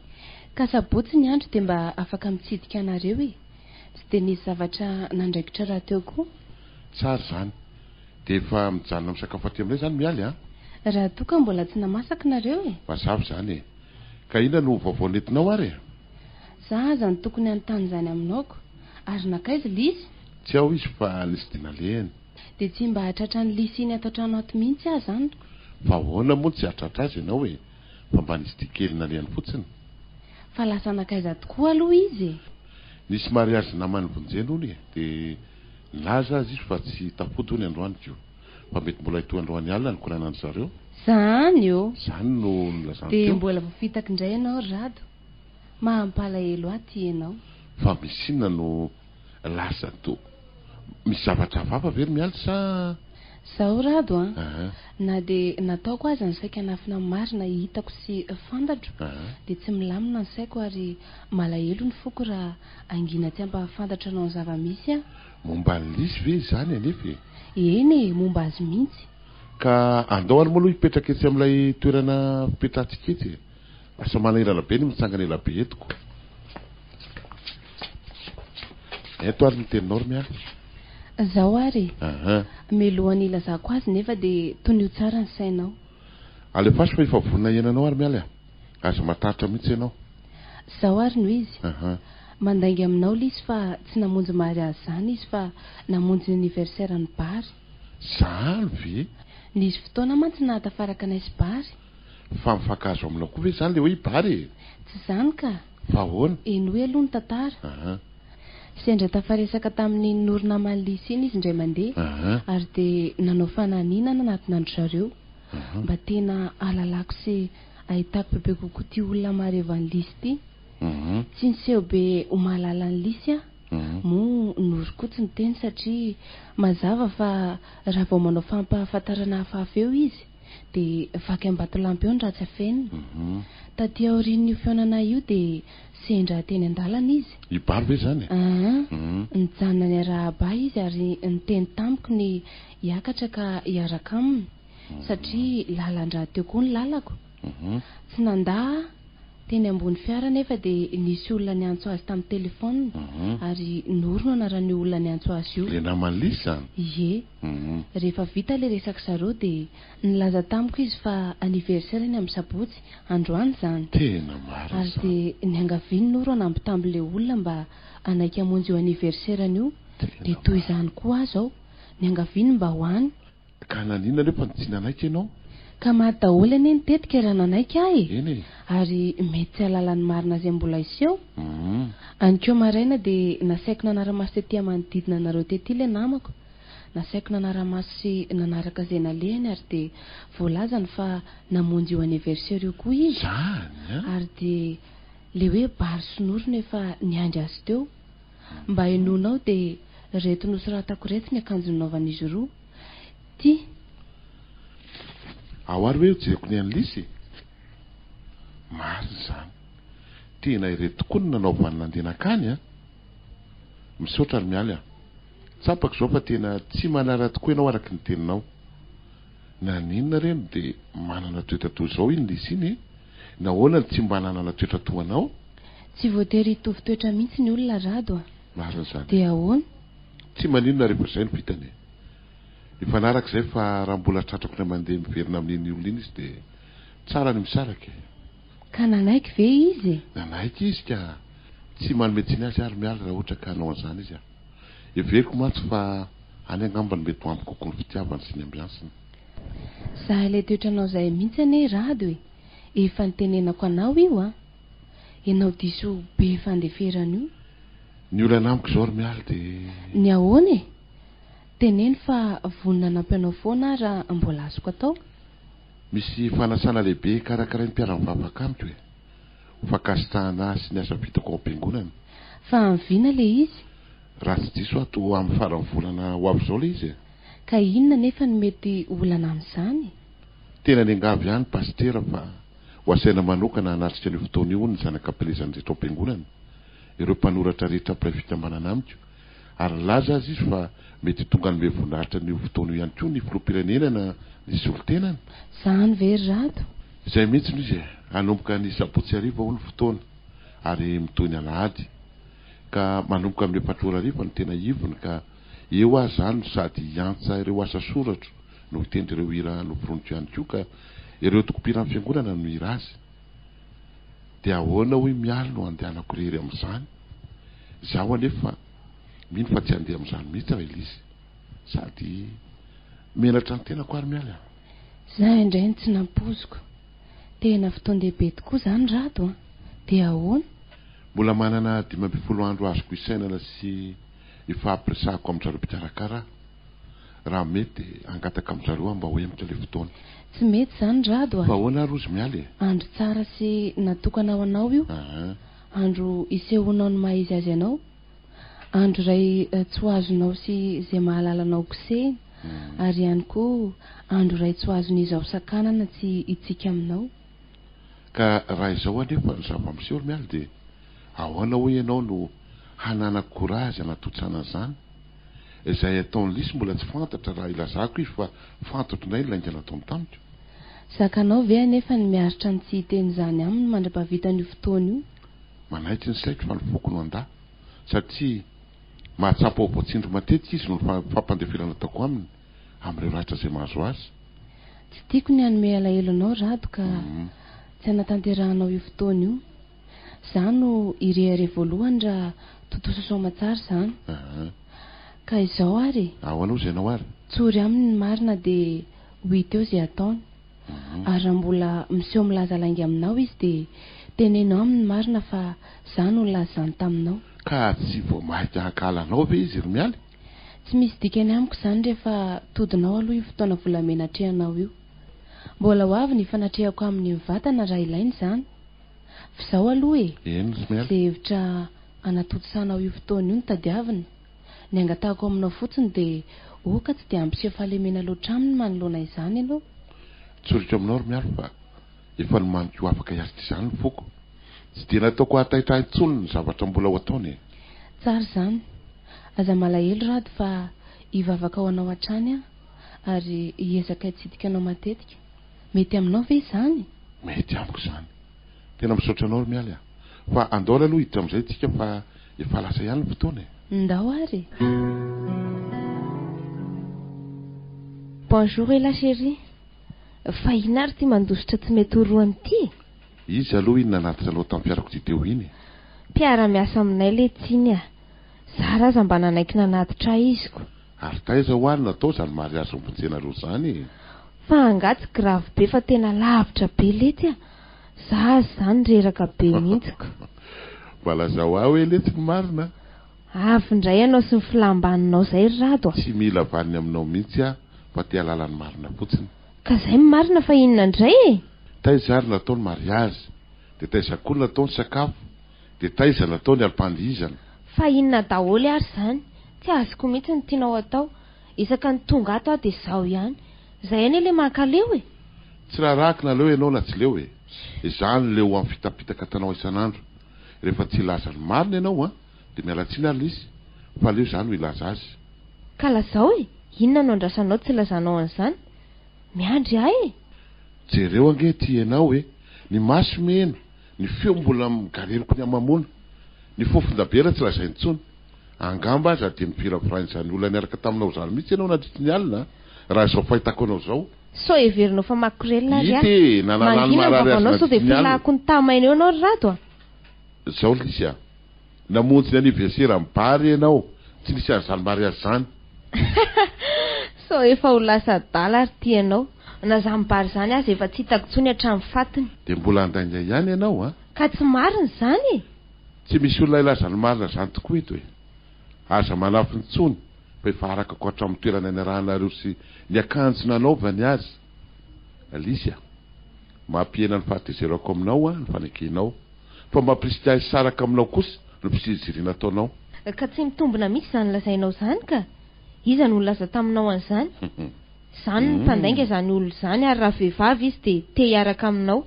Ka sabotsy ny andro dia mba afaka mitsidika anareo e! Tsy dia nisy zavatra nandraikitra rahateo koa. Tsara izany. Dia efa mijanona misakafo aty aminay izany Mialy an! Raha toa ka mbola tsy namasaky nareo e! Mazava izany e! Ka inona no vaovao nentinao ary e? Za aza no tokony hanontany izany aminao ko! Ary nankaiza Lisy? Tsy ao izy fa nisy dia nalehany. Dia tsy mba hahatratra an'i Lisy iny ato an-trano ato mihitsy aho izany ko! Fa ahoana moa no tsy hahatratra azy ianao e? Fa mba nisy dia kely nalehany fotsiny. Fa lasa nankaiza tokoa aloha izy e? Nisy mariazy naman'i Vonjena hono e! Dia nilaza aza izy fa tsy tafody hono androany ko! Fa mety mbola hitohy androany alina ny koranan-dry zareo. Zany ô! Zany no nilazany Dia teo. mbola voafitaka indray ianao ry Rado. Mampalahelo ahy ity ianao. Fa misy inona no lasa toa misy zavatra hafahafa ve ry Mialy sa. Zao Rado an! Aha. Na dia nataoko aza ny saika hanafina ny marina hitako sy fantatro Aha. dia tsy milamina ny saiko ary malahelo ny foko raha hangina tsy hampahafantatra anao ny zava-misy aho. Momba an'i Lisy ve izany anefa e? Eny e, momba azy mihitsy. Ka andao ary moa aloha hipetraka etsy amin'ilay toerana fipetrahantsika etsy e. Lasa manahirana be ny mitsangana ela be eto ko. Ento ary ny teninao ry Mialy. Zao ary e. Aha. Mialohan'ny hilazako azy nefa dia tonio tsara ny sainao. Alefaso fa efa vonona hiaina anao ary Mialy a. Aza matahotra mihitsy ianao. Zao ary no izy. Aha. Mandainga aminao Lisy fa tsy namonjy mariazy zany izy fa namonjy ny anniversaire an'i Bary. Zany ve? Nisy fotoana mantsy nahatafaraka anay sy Bary. Fa mifankahazo aminao koa ve zany le hoe i Bary e? Tsy zany ka! Fa ahoana? Henoy aloha ny tantara. Aha. Sendra tafaresaka tamin'iny Noro naman'i Lisy iny izy indray mandeha ary dia nanao fanahiniana nanatona an-dry zareo. Mba tena hahalalako sy ahitako bebe kokoa ity olona maharevo an'i Lisy ity. Tsy niseho be ho mahalala an'i Lisy aho. Moa Noro koa tsy niteny satria mazava fa raha vao manao fampahafantarana hafahafa eo izy dia vaky ambatolampy eo ny ratsy afenina. Taty aorian'io fihaonana io dia sendra teny an-dalana izy. I Bary ve izany e? Aa. Nijanona niarahaba ahy izy ary niteny tamiko ny hiakatra ka hiaraka aminy satria lalan-drahateo koa ny lalako. Tsy nandà aho. Teny ambony fiara anefa dia nisy olona niantso azy tamin'ny telefaonina ary Noro no anaran'io olona niantso azy io. Ilay naman'i Lisy izany? Ie. Rehefa vita ilay resaka zareo dia nilaza tamiko izy fa anniversaire-ny amin'ny sabotsy, androany izany. Tena marina Ary izany. dia niangaviany Noro hanambitamby ilay olona mba hanaiky hamonjy io anniversaire-ny io. Dia toy izany koa aho izao. Niangaviany mba ho any. Ka naninona anefa no tsy nanaiky ianao? Ka maty daholo anie ny tetika raha nanaiky aho e! Eny e! Ary mety tsy hahalala ny marina izay mbola hiseho. Anikeo maraina dia nasaiko nanara-maso tety manodidina anareo tety ilay namako. Nasaiko nanara-maso sy nanaraka izay nalehany ary dia voalazany fa namonjy io anniversaire io koa izy. Zany an! Ary dia ilay hoe Bary sy Noro no efa niandry azy teo. Mba henoinao dia reto nosoratako reto ny akanjo nanaovan'izy roa. Ty. Ao ary hoe hojereko ny an'i Lisy e! Marina izany. Tena ireto tokoa no nanaovany nandeha nankany an! Misaotra ry Mialy an! Tsapako izao fa tena tsy manala tokoa ianao araky ny teninao. Naninona re no dia manana toetra toa izao iny Lisy iny e? Nahoana no tsy mba nanana toetra toa anao? Tsy voatery hitovy toetra mihitsy ny olona Rado a! Marina izany. Dia ahoana? Tsy maninona rehefa izay no vitany e! Mifanaraka izay fa raha mbola tratrako indray mandeha miverina amin'iny olona iny izy dia tsara ny misaraka e! Ka nanaiky ve izy e? Nanaiky izy ka! Tsy manome tsiny azy aho ry Mialy raha ohatra ka hanao an'izany izy a! Heveriko mantsy fa any angamba no mety ho ampy kokoa ny fitiavany sy ny ambiansiny. Za ilay toetranao zay mihitsy anie Rado e! Efa nitenenako anao io an! Ianao diso be fandeferana io. Ny olana amiko izao ry Mialy dia. Ny ahoana e? Teneno fa vonona hanampy anao foana aho raha mbola azoko atao. Misy fanasana lehibe karakarain'ny mpiara-mivavaka amiko e! Ho fankasitrahana ahy sy ny asa vitako ao am-piangonana. Fa amin'ny vina ilay izy? Raha tsy diso aho toa amin'ny faran'ny volana ho avy izao ilay izy e! Ka inona anefa no mety olana amin'izany? Tena niangavy ahy ny pasitera fa ho asaina manokana hanatrika an'io fotoana io hono ny zanaka am-pielezany rehetra ao am-piangonana, ireo mpanoratra rehetra mpiray fikambanana amiko, ary nilaza aza izy fa mety ho tonga hanome voninahitra an'io fotoana io ihany koa ny filoham-pirenena na ny solontenany. Zany ve ry Rado? Izay mihitsy no izy e! Hanomboka ny sabotsy hariva hono ny fotoana ary mitohy ny alahady. Ka manomboka amin'ny efatra ora hariva no tena ivony ka eo aho izany no sady hiantsa ireo asa soratro no hitendry ireo hira noforoniko ihany koa ka ireo tokom-piran'ny fiangonana no hira azy. Dia ahoana hoy Mialy no handehanako irery amin'izany? Izaho anefa mino fa tsy handeha amin'izany mihitsy raha i Lisy. Sady menatra ny tenako ary Mialy a! Za indray no tsy nampoiziko. Tena fotoan-dehibe tokoa izany Rado a! Dia ahoana? Mbola manana 15 andro azoko isainana sy ifampiresahako amin-dry zareo mpikarakara aho. Raha mety dia hangataka amin-dry zareo aho mba ho hemotra ilay fotoana. Tsy mety izany Rado a! Fa ahoana ary hozy Mialy e? Andro tsara sy natokana ho anao io. Andro isehoanao ny maha izy azy anao. Andro iray tsy ho azonao sy izay mahalala anao kosehina. Ary ihany koa andro iray tsy ho azon'iza ho sakanana tsy hitsiky aminao. Ka raha izao anefa ny zava-miseho ry Mialy dia ahoana hoy ianao no hananako courage hanatotsana an'izany? Izay ataon'i Lisy mbola tsy fantatra raha ilazako izy fa fantatro indray ny lainga nataony tamiko. Zakanao ve anefa ny miaritra ny tsy hiteny izany aminy mandra-pahavitan'io fotoana io? Manaiky ny saiko fa ny foko no handà satria mahatsapa ho voatsindry matetika izy noho ny fampandeferana ataoko aminy amin'ireo ratra izay mahazo azy. Tsy tiako ny hanome alahelo anao Rado ka tsy hanatanterahanao io fotoana io. Za no hirehareha voalohany raha tontosa soamatsara izany. Aa. Ka izao ary e. Ahoana hozy ianao ary? Tsory aminy ny marina dia ho hita eo izay ataony. Ary raha mbola miseho milaza lainga aminao izy dia teneno aminy ny marina fa za no nilaza izany taminao. Ka tsy vao maika hankahala anao ve izy ry Mialy? Tsy misy dikany amiko izany rehefa todinao aloha io fotoana volamena atrehanao io. Mbola ho avy ny fanatrehako aminy mivantana raha ilaina izany. F'izao aloha e! Eny ry Mialy. Izay hevitra hanatontosanao io fotoana io no tadiavina. Ny angatahako aminao fotsiny dia oka tsy dia hampiseho fahalemena loatra aminy manoloana izany ianao. Tsoriko aminao ry Mialy fa efa nomaniko ho afaka hiatrika izany ny foko. Tsy dia nataoko hahataitra ahy intsony ny zavatra mbola ho ataony e! Tsara izany. Aza malahelo Rado fa hivavaka ho anao hatrany aho ary hiezaka hitsidika anao matetika. Mety aminao ve izany? Mety amiko izany. Tena misaotra anao ry Mialy a! Fa andao ary aloha hiditra amin'izay tsika fa efa lasa ihany ny fotoana e! Ndao ary e! Bonjour ela chérie. Fa inona ary ity mandositra tsy mety horohana ity e? Iza aloha iny nanatitra anao tamin'ny fiarakodia teo iny e? Mpiara-miasa aminay letsy iny a! Zara aza mba nanaiky nanatitra ahy izy ko. Ary taiza hoa no natao izany mariazy nomonjenareo izany e? Fa angaha tsy grave be fa tena lavitra be letsy a! Za aza izany reraka be mihitsy ko. Mba lazao ahy hoe letsy ny marina a! Avy indray ianao sy ny filam-baninao izay ry Rado a! Tsy mila vaniny aminao mihitsy aho fa te hahalala ny marina fotsiny. Ka zay ny marina fa inona indray e! Taiza ary natao ny mariazy? Dia taiza koa no natao ny sakafo? Dia taiza natao ny alim-pandihizana? Fa inona daholo ary izany? Tsy azoko mihitsy ny tianao atao. Isaka ny tonga ato aho dia izaho ihany. Izay anie ilay mankaleo e! Tsy raharahako na leo ianao na tsy leo e! Izaho no leo amin'ny fitapitaka atanao isan'andro. Rehefa tsy hilaza ny marina ianao an, dia miala tsiny ary Lisy, fa aleo izaho no hilaza azy. Ka lazao e! Inona no andrasanao tsy ilazanao an'izany? Miandry ahy e! Jereo ange ity ianao e! Ny maso mena, ny feo mbola migareloky ny hamamoana, ny fofon-dabera tsy lazaina intsony. Angamba aza dia niviravirain'izany olona niaraka taminao izany mihitsy ianao nandritry ny alina an! Raha izao fahitako anao izao. Sao heverinao fa makorelina ary Hita aho. e! Nanalany Mangina ny marary azy vavanao sao dia nandritry ny alina. folahako ny tamaina eo ianao ry Rado a! Izao Lisy a! Namonjy ny anniversaire an'i Bary ianao, tsy nisy an'izany mariazy izany. Sao efa ho lasa adala ary ity ianao. Na izany Bary izany aza efa tsy hitako intsony hatramin'ny fatiny. Dia mbola handainga ihany ianao an! Ka tsy marina izany e! Tsy misy olona hilaza ny marina izany tokoa eto e! Aza manafina intsony fa efa arakako hatramin'ny toerana niarahanareo sy ny akanjo nanaovany azy. Alicia, mampihena ny fahatezerako aminao ny fanekenao. Fa mampirisika ahy hisaraka aminao kosa ny fiziriziriana ataonao. Ka tsy mitombina mihitsy izany lazainao izany ka! Iza no nilaza taminao an'izany? Izany no mpandainga izany olona izany ary raha vehivavy izy dia te hiaraka aminao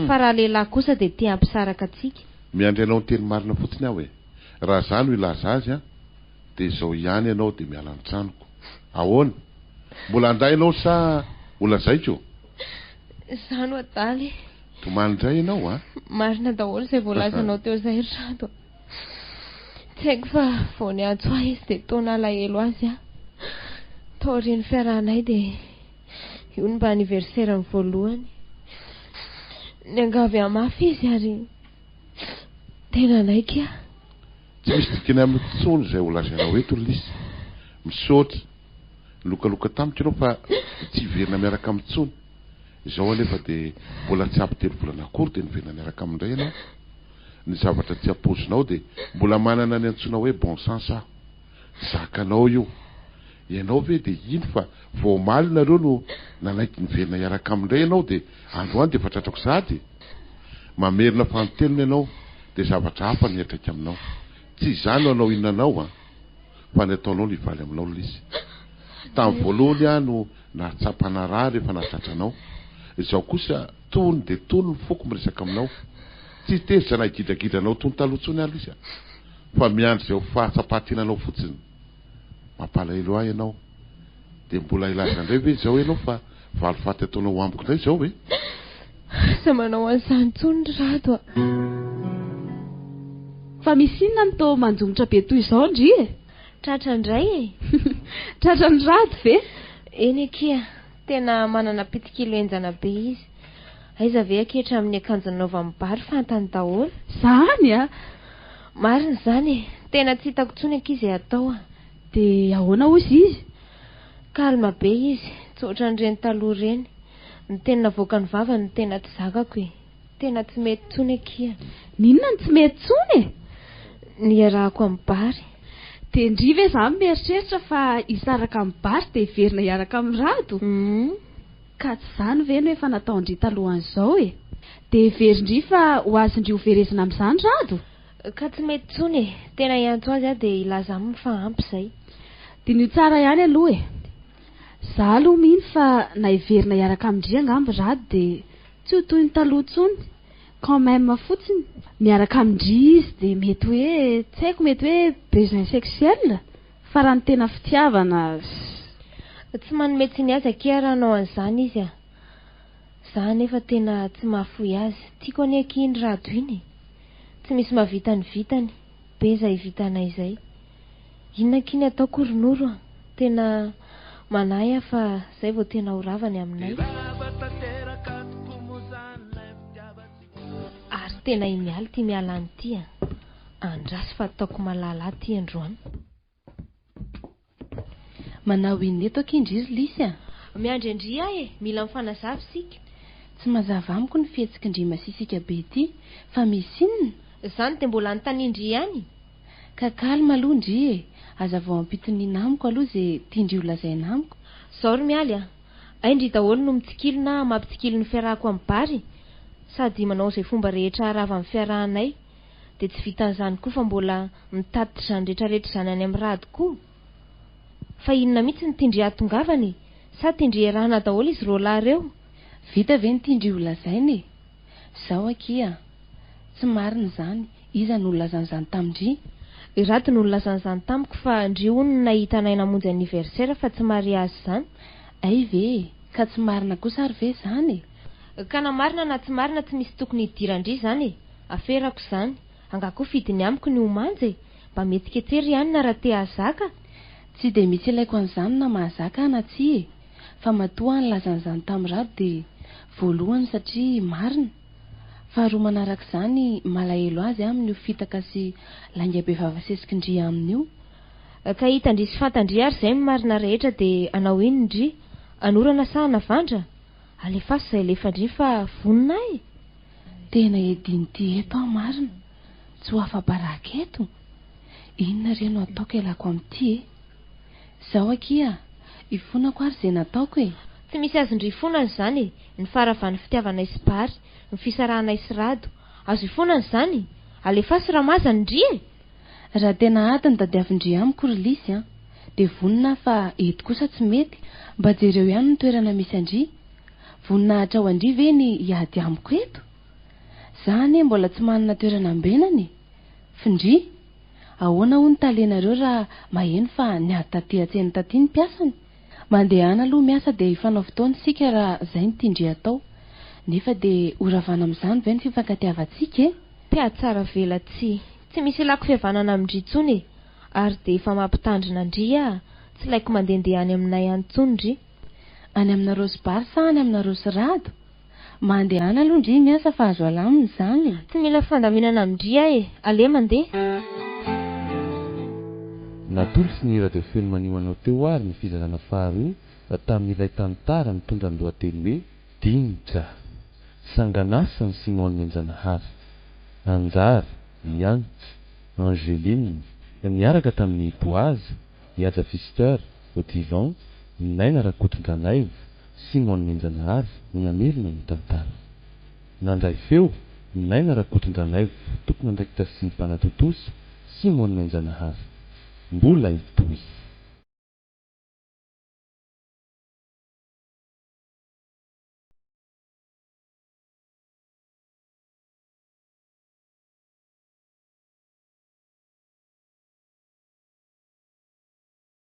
fa raha lehilahy kosa dia te hampisaraka antsika. Miandry anao niteny marina fotsiny aho e! Raha za no hilaza azy an, dia izao ihany ianao dia miala ny tranoko. Ahoana? Mbola handà ianao sa ho lazaiko? Za no adala e! Tomany indray ianao a! Marina daholo izay voalazanao teo izay ry Rado a! Tsy haiko fa vao niantso ahy izy dia toa nalahelo azy aho. Taorian'ny fiarahanay dia io no mba anniversaire-ny voalohany. Niangavy ahy mafy izy ary tena nanaiky aho. Tsy misy dikany amiko intsony izay ho lazainao eto ry Lisy. Misaotra. Nilokaloka tamiko ianao fa tsy hiverina miaraka aminy intsony. Izao anefa dia mbola tsy ampy telo volana akory dia niverina niaraka aminy indray ianao. Ny zavatra tsy ampoizinao dia mbola manana ny antsoina hoe bon sens aho. Zakanao io. Ianao ve dia hino fa vao omaly nareo no nanaiky niverina hiaraka aminy indray ianao dia androany dia efa tratrako sahady? Mamerina fanintelony ianao dia zavatra hafa no hiantraika aminao. Tsy izaho no hanao inona anao an! Fa ny ataonao no hivaly aminao lzy. Tamin'ny voalohany aho no nahatsapa narary rehefa nahatratra anao. Izao kosa tony dia tony ny foko miresaka aminao. Tsy tezitra na higidragidra anao tony taloha intsony aho lzy a! Fa miandry izay ho fahatsapan-tenanao fotsiny. Mampalahelo ahy ianao. Dia mbola hilaza indray ve izao ianao fa valifaty ataonao amiko indray izao e? Aza manao an'izany intsony ry Rado a! Fa misy inona no toa manjomotra be toy izao ndry e? Tratra indray e! Tratran'i Rado ve? Eny akia, tena manana pitikilo henjana be izy. Aiza ve akia hatramin'ny akanjo nanaovan'i Bary fantany daholo. Zany a! Marina izany e! Tena tsy hitako intsony akia izay atao a! Dia ahoana hozy izy? Calme be izy, tsy ohatran'ireny taloha ireny. Ny teny navoakan'ny vavany no tena tsy zakako e! Tena tsy mety intsony akia. N'inona no tsy mety intsony e? Ny iarahako amin'i Bary. Dia ndry ve za mieritreritra fa hisaraka amin'i Bary dia hiverina hiaraka amin'i Rado? Humm. Ka tsy izany ve no efa nataon-dry talohan'izao e? Dia heverin-dry fa ho azon-dry ho verezina amin'izany Rado? Ka tsy mety intsony e! Tena hiantso azy aho dia hilaza aminy fa ampy izay. Diniho tsara ihany aloha e! Za aloha mino fa na hiverina hiaraka amin-dry angamba Rado dia tsy ho toy ny taloha intsony. Quand même fotsiny. Miaraka amin-dry izy dia mety hoe, tsy haiko, mety hoe besoin sexuel? Fa raha ny tena fitiavana. Tsy manome tsiny azy akia raha hanao an'izany izy a! Za anefa tena tsy mahafoy azy. Tiako anie akia iny Rado iny e! Tsy misy mahavita ny vitany. Be izay vitanay izay. Inona akia ny ataoko ry Noro a! Tena manahy aho fa izay vao tena ho rava ny aminay. Ary tena i Mialy ity miala any ity a! Andraso fa ataoko malala ahy ity androany. Manao inona eto akia ndry ry Lisy a? Miandry an-dry aho e! Mila mifanazava isika. Tsy mazava amiko ny fihetsiky ndry masisika be ity fa misy inona? Izany dia mbola anontanian-dry ihany? Ka calme aloha ndry e! Aza vao ampitoniana amiko aloha ze tian-dry ho lazaina amiko. Zao ry Mialy a! Hay ndry daholo no mitsikilo na mampitsikilo ny fiarahako amin'i Bary sady manao izay fomba rehetra haharava ny fiarahanay dia tsy vitan'izany koa fa mbola mitatitra izany rehetrarehetra izany any amin'ny rado koa. Fa inona mihitsy no tian-dry hahatongavana e? Sa tian-dry hiarahana daholo izy roalahy ireo? Vita ve ny tian-dry ho lazaina e? Zao akia a! Tsy marina izany, iza no nilaza an'izany tamin-dry? I Rado no nilaza an'izany tamiko fa ndry hono no nahita anay namonjy anniversaire fa tsy mariazy izany. Hay ve e! Ka tsy marina kosa ary ve izany e? Ka na marina na tsy marina tsy misy tokony hidiran-dry izany e! Aferako izany. Angaha koa fidiny amiko ny ho manja e! Mba mihetsiketseha ry anona raha te hahazaka! Tsy dia misy ilaiko an'izany na mahazaka aho na tsia e! Fa matoa aho nilaza an'izany tamin'i Rado dia voalohany satria marina, faharoa manarak'izany malahelo azy aho amin'io fitaka sy lainga be vava sesikin-dry aminy io. Ka hitan-dry sy fantan-dry ary izay ny marina rehetra dia hanao inona ndry? Hanorana sa hanavandra? Alefaso izay alefan-dry fa vonona aho e! Tena edin'ity eto aho marina, tsy ho afa-baraka eto. Inona re no ataoko ialako amin'ity e? Zao akia, ifonako ary ze nataoko e! Tsy misy azon-dry ifonana izany e! Ny faharavan'ny fitiavanay sy Bary, ny fisarahanay sy Rado. Azo ifonana izany? Alefaso ramazana ndry e! Raha tena ady no tadiavin-dry amiko ry Lisy an! Dia vonona aho fa eto kosa tsy mety, mba jereo ihany ny toerana misy an-dry. Voninahitra ho an-dry ve ny hiady amiko eto? Za anie mbola tsy manana toerana ambenana e! F'ndry! Ahoana hono talenareo raha maheno fa niady taty an-tsena taty ny mpiasany? Mandehana aloha miasa dia hifanao fotoana isika raha zay no tian-dry atao. Nefa dia ho ravana amin'izany ve ny fifankatiavantsika e? Mpihatsara velatsihy. Tsy misy ilako fihavanana amin-dry intsony e! Ary dia efa mampitandrina an-dry aho, tsy laiko mandehandeha any aminay any intsony ndry. Any aminareo sy Bary sa any aminareo sy Rado? Mandehana aloha ndry miasa fa azo alamina izany e! Tsy mila fandaminana amin-dry aho e! Aleha mandeha. Natolotry ny Radio Feno Manio anao teo ary ny fizarana faharoa tamin'ilay tantara mitondra ny lohateny hoe Dinitra. Sanganasan'i Simon Nenjanahary. Anjara, Lianitra, Angeline, niaraka tamin'i Boaz, Ihaja Fister, Odivan, Naina Rakotondranaivo, Simon Nenjanahary no namerina ny tantara. Nandray feo, Naina Rakotondranaivo, tompon'andraikitra sy mpanatontosa, Simon Nenjanahary. Mbola hitohy.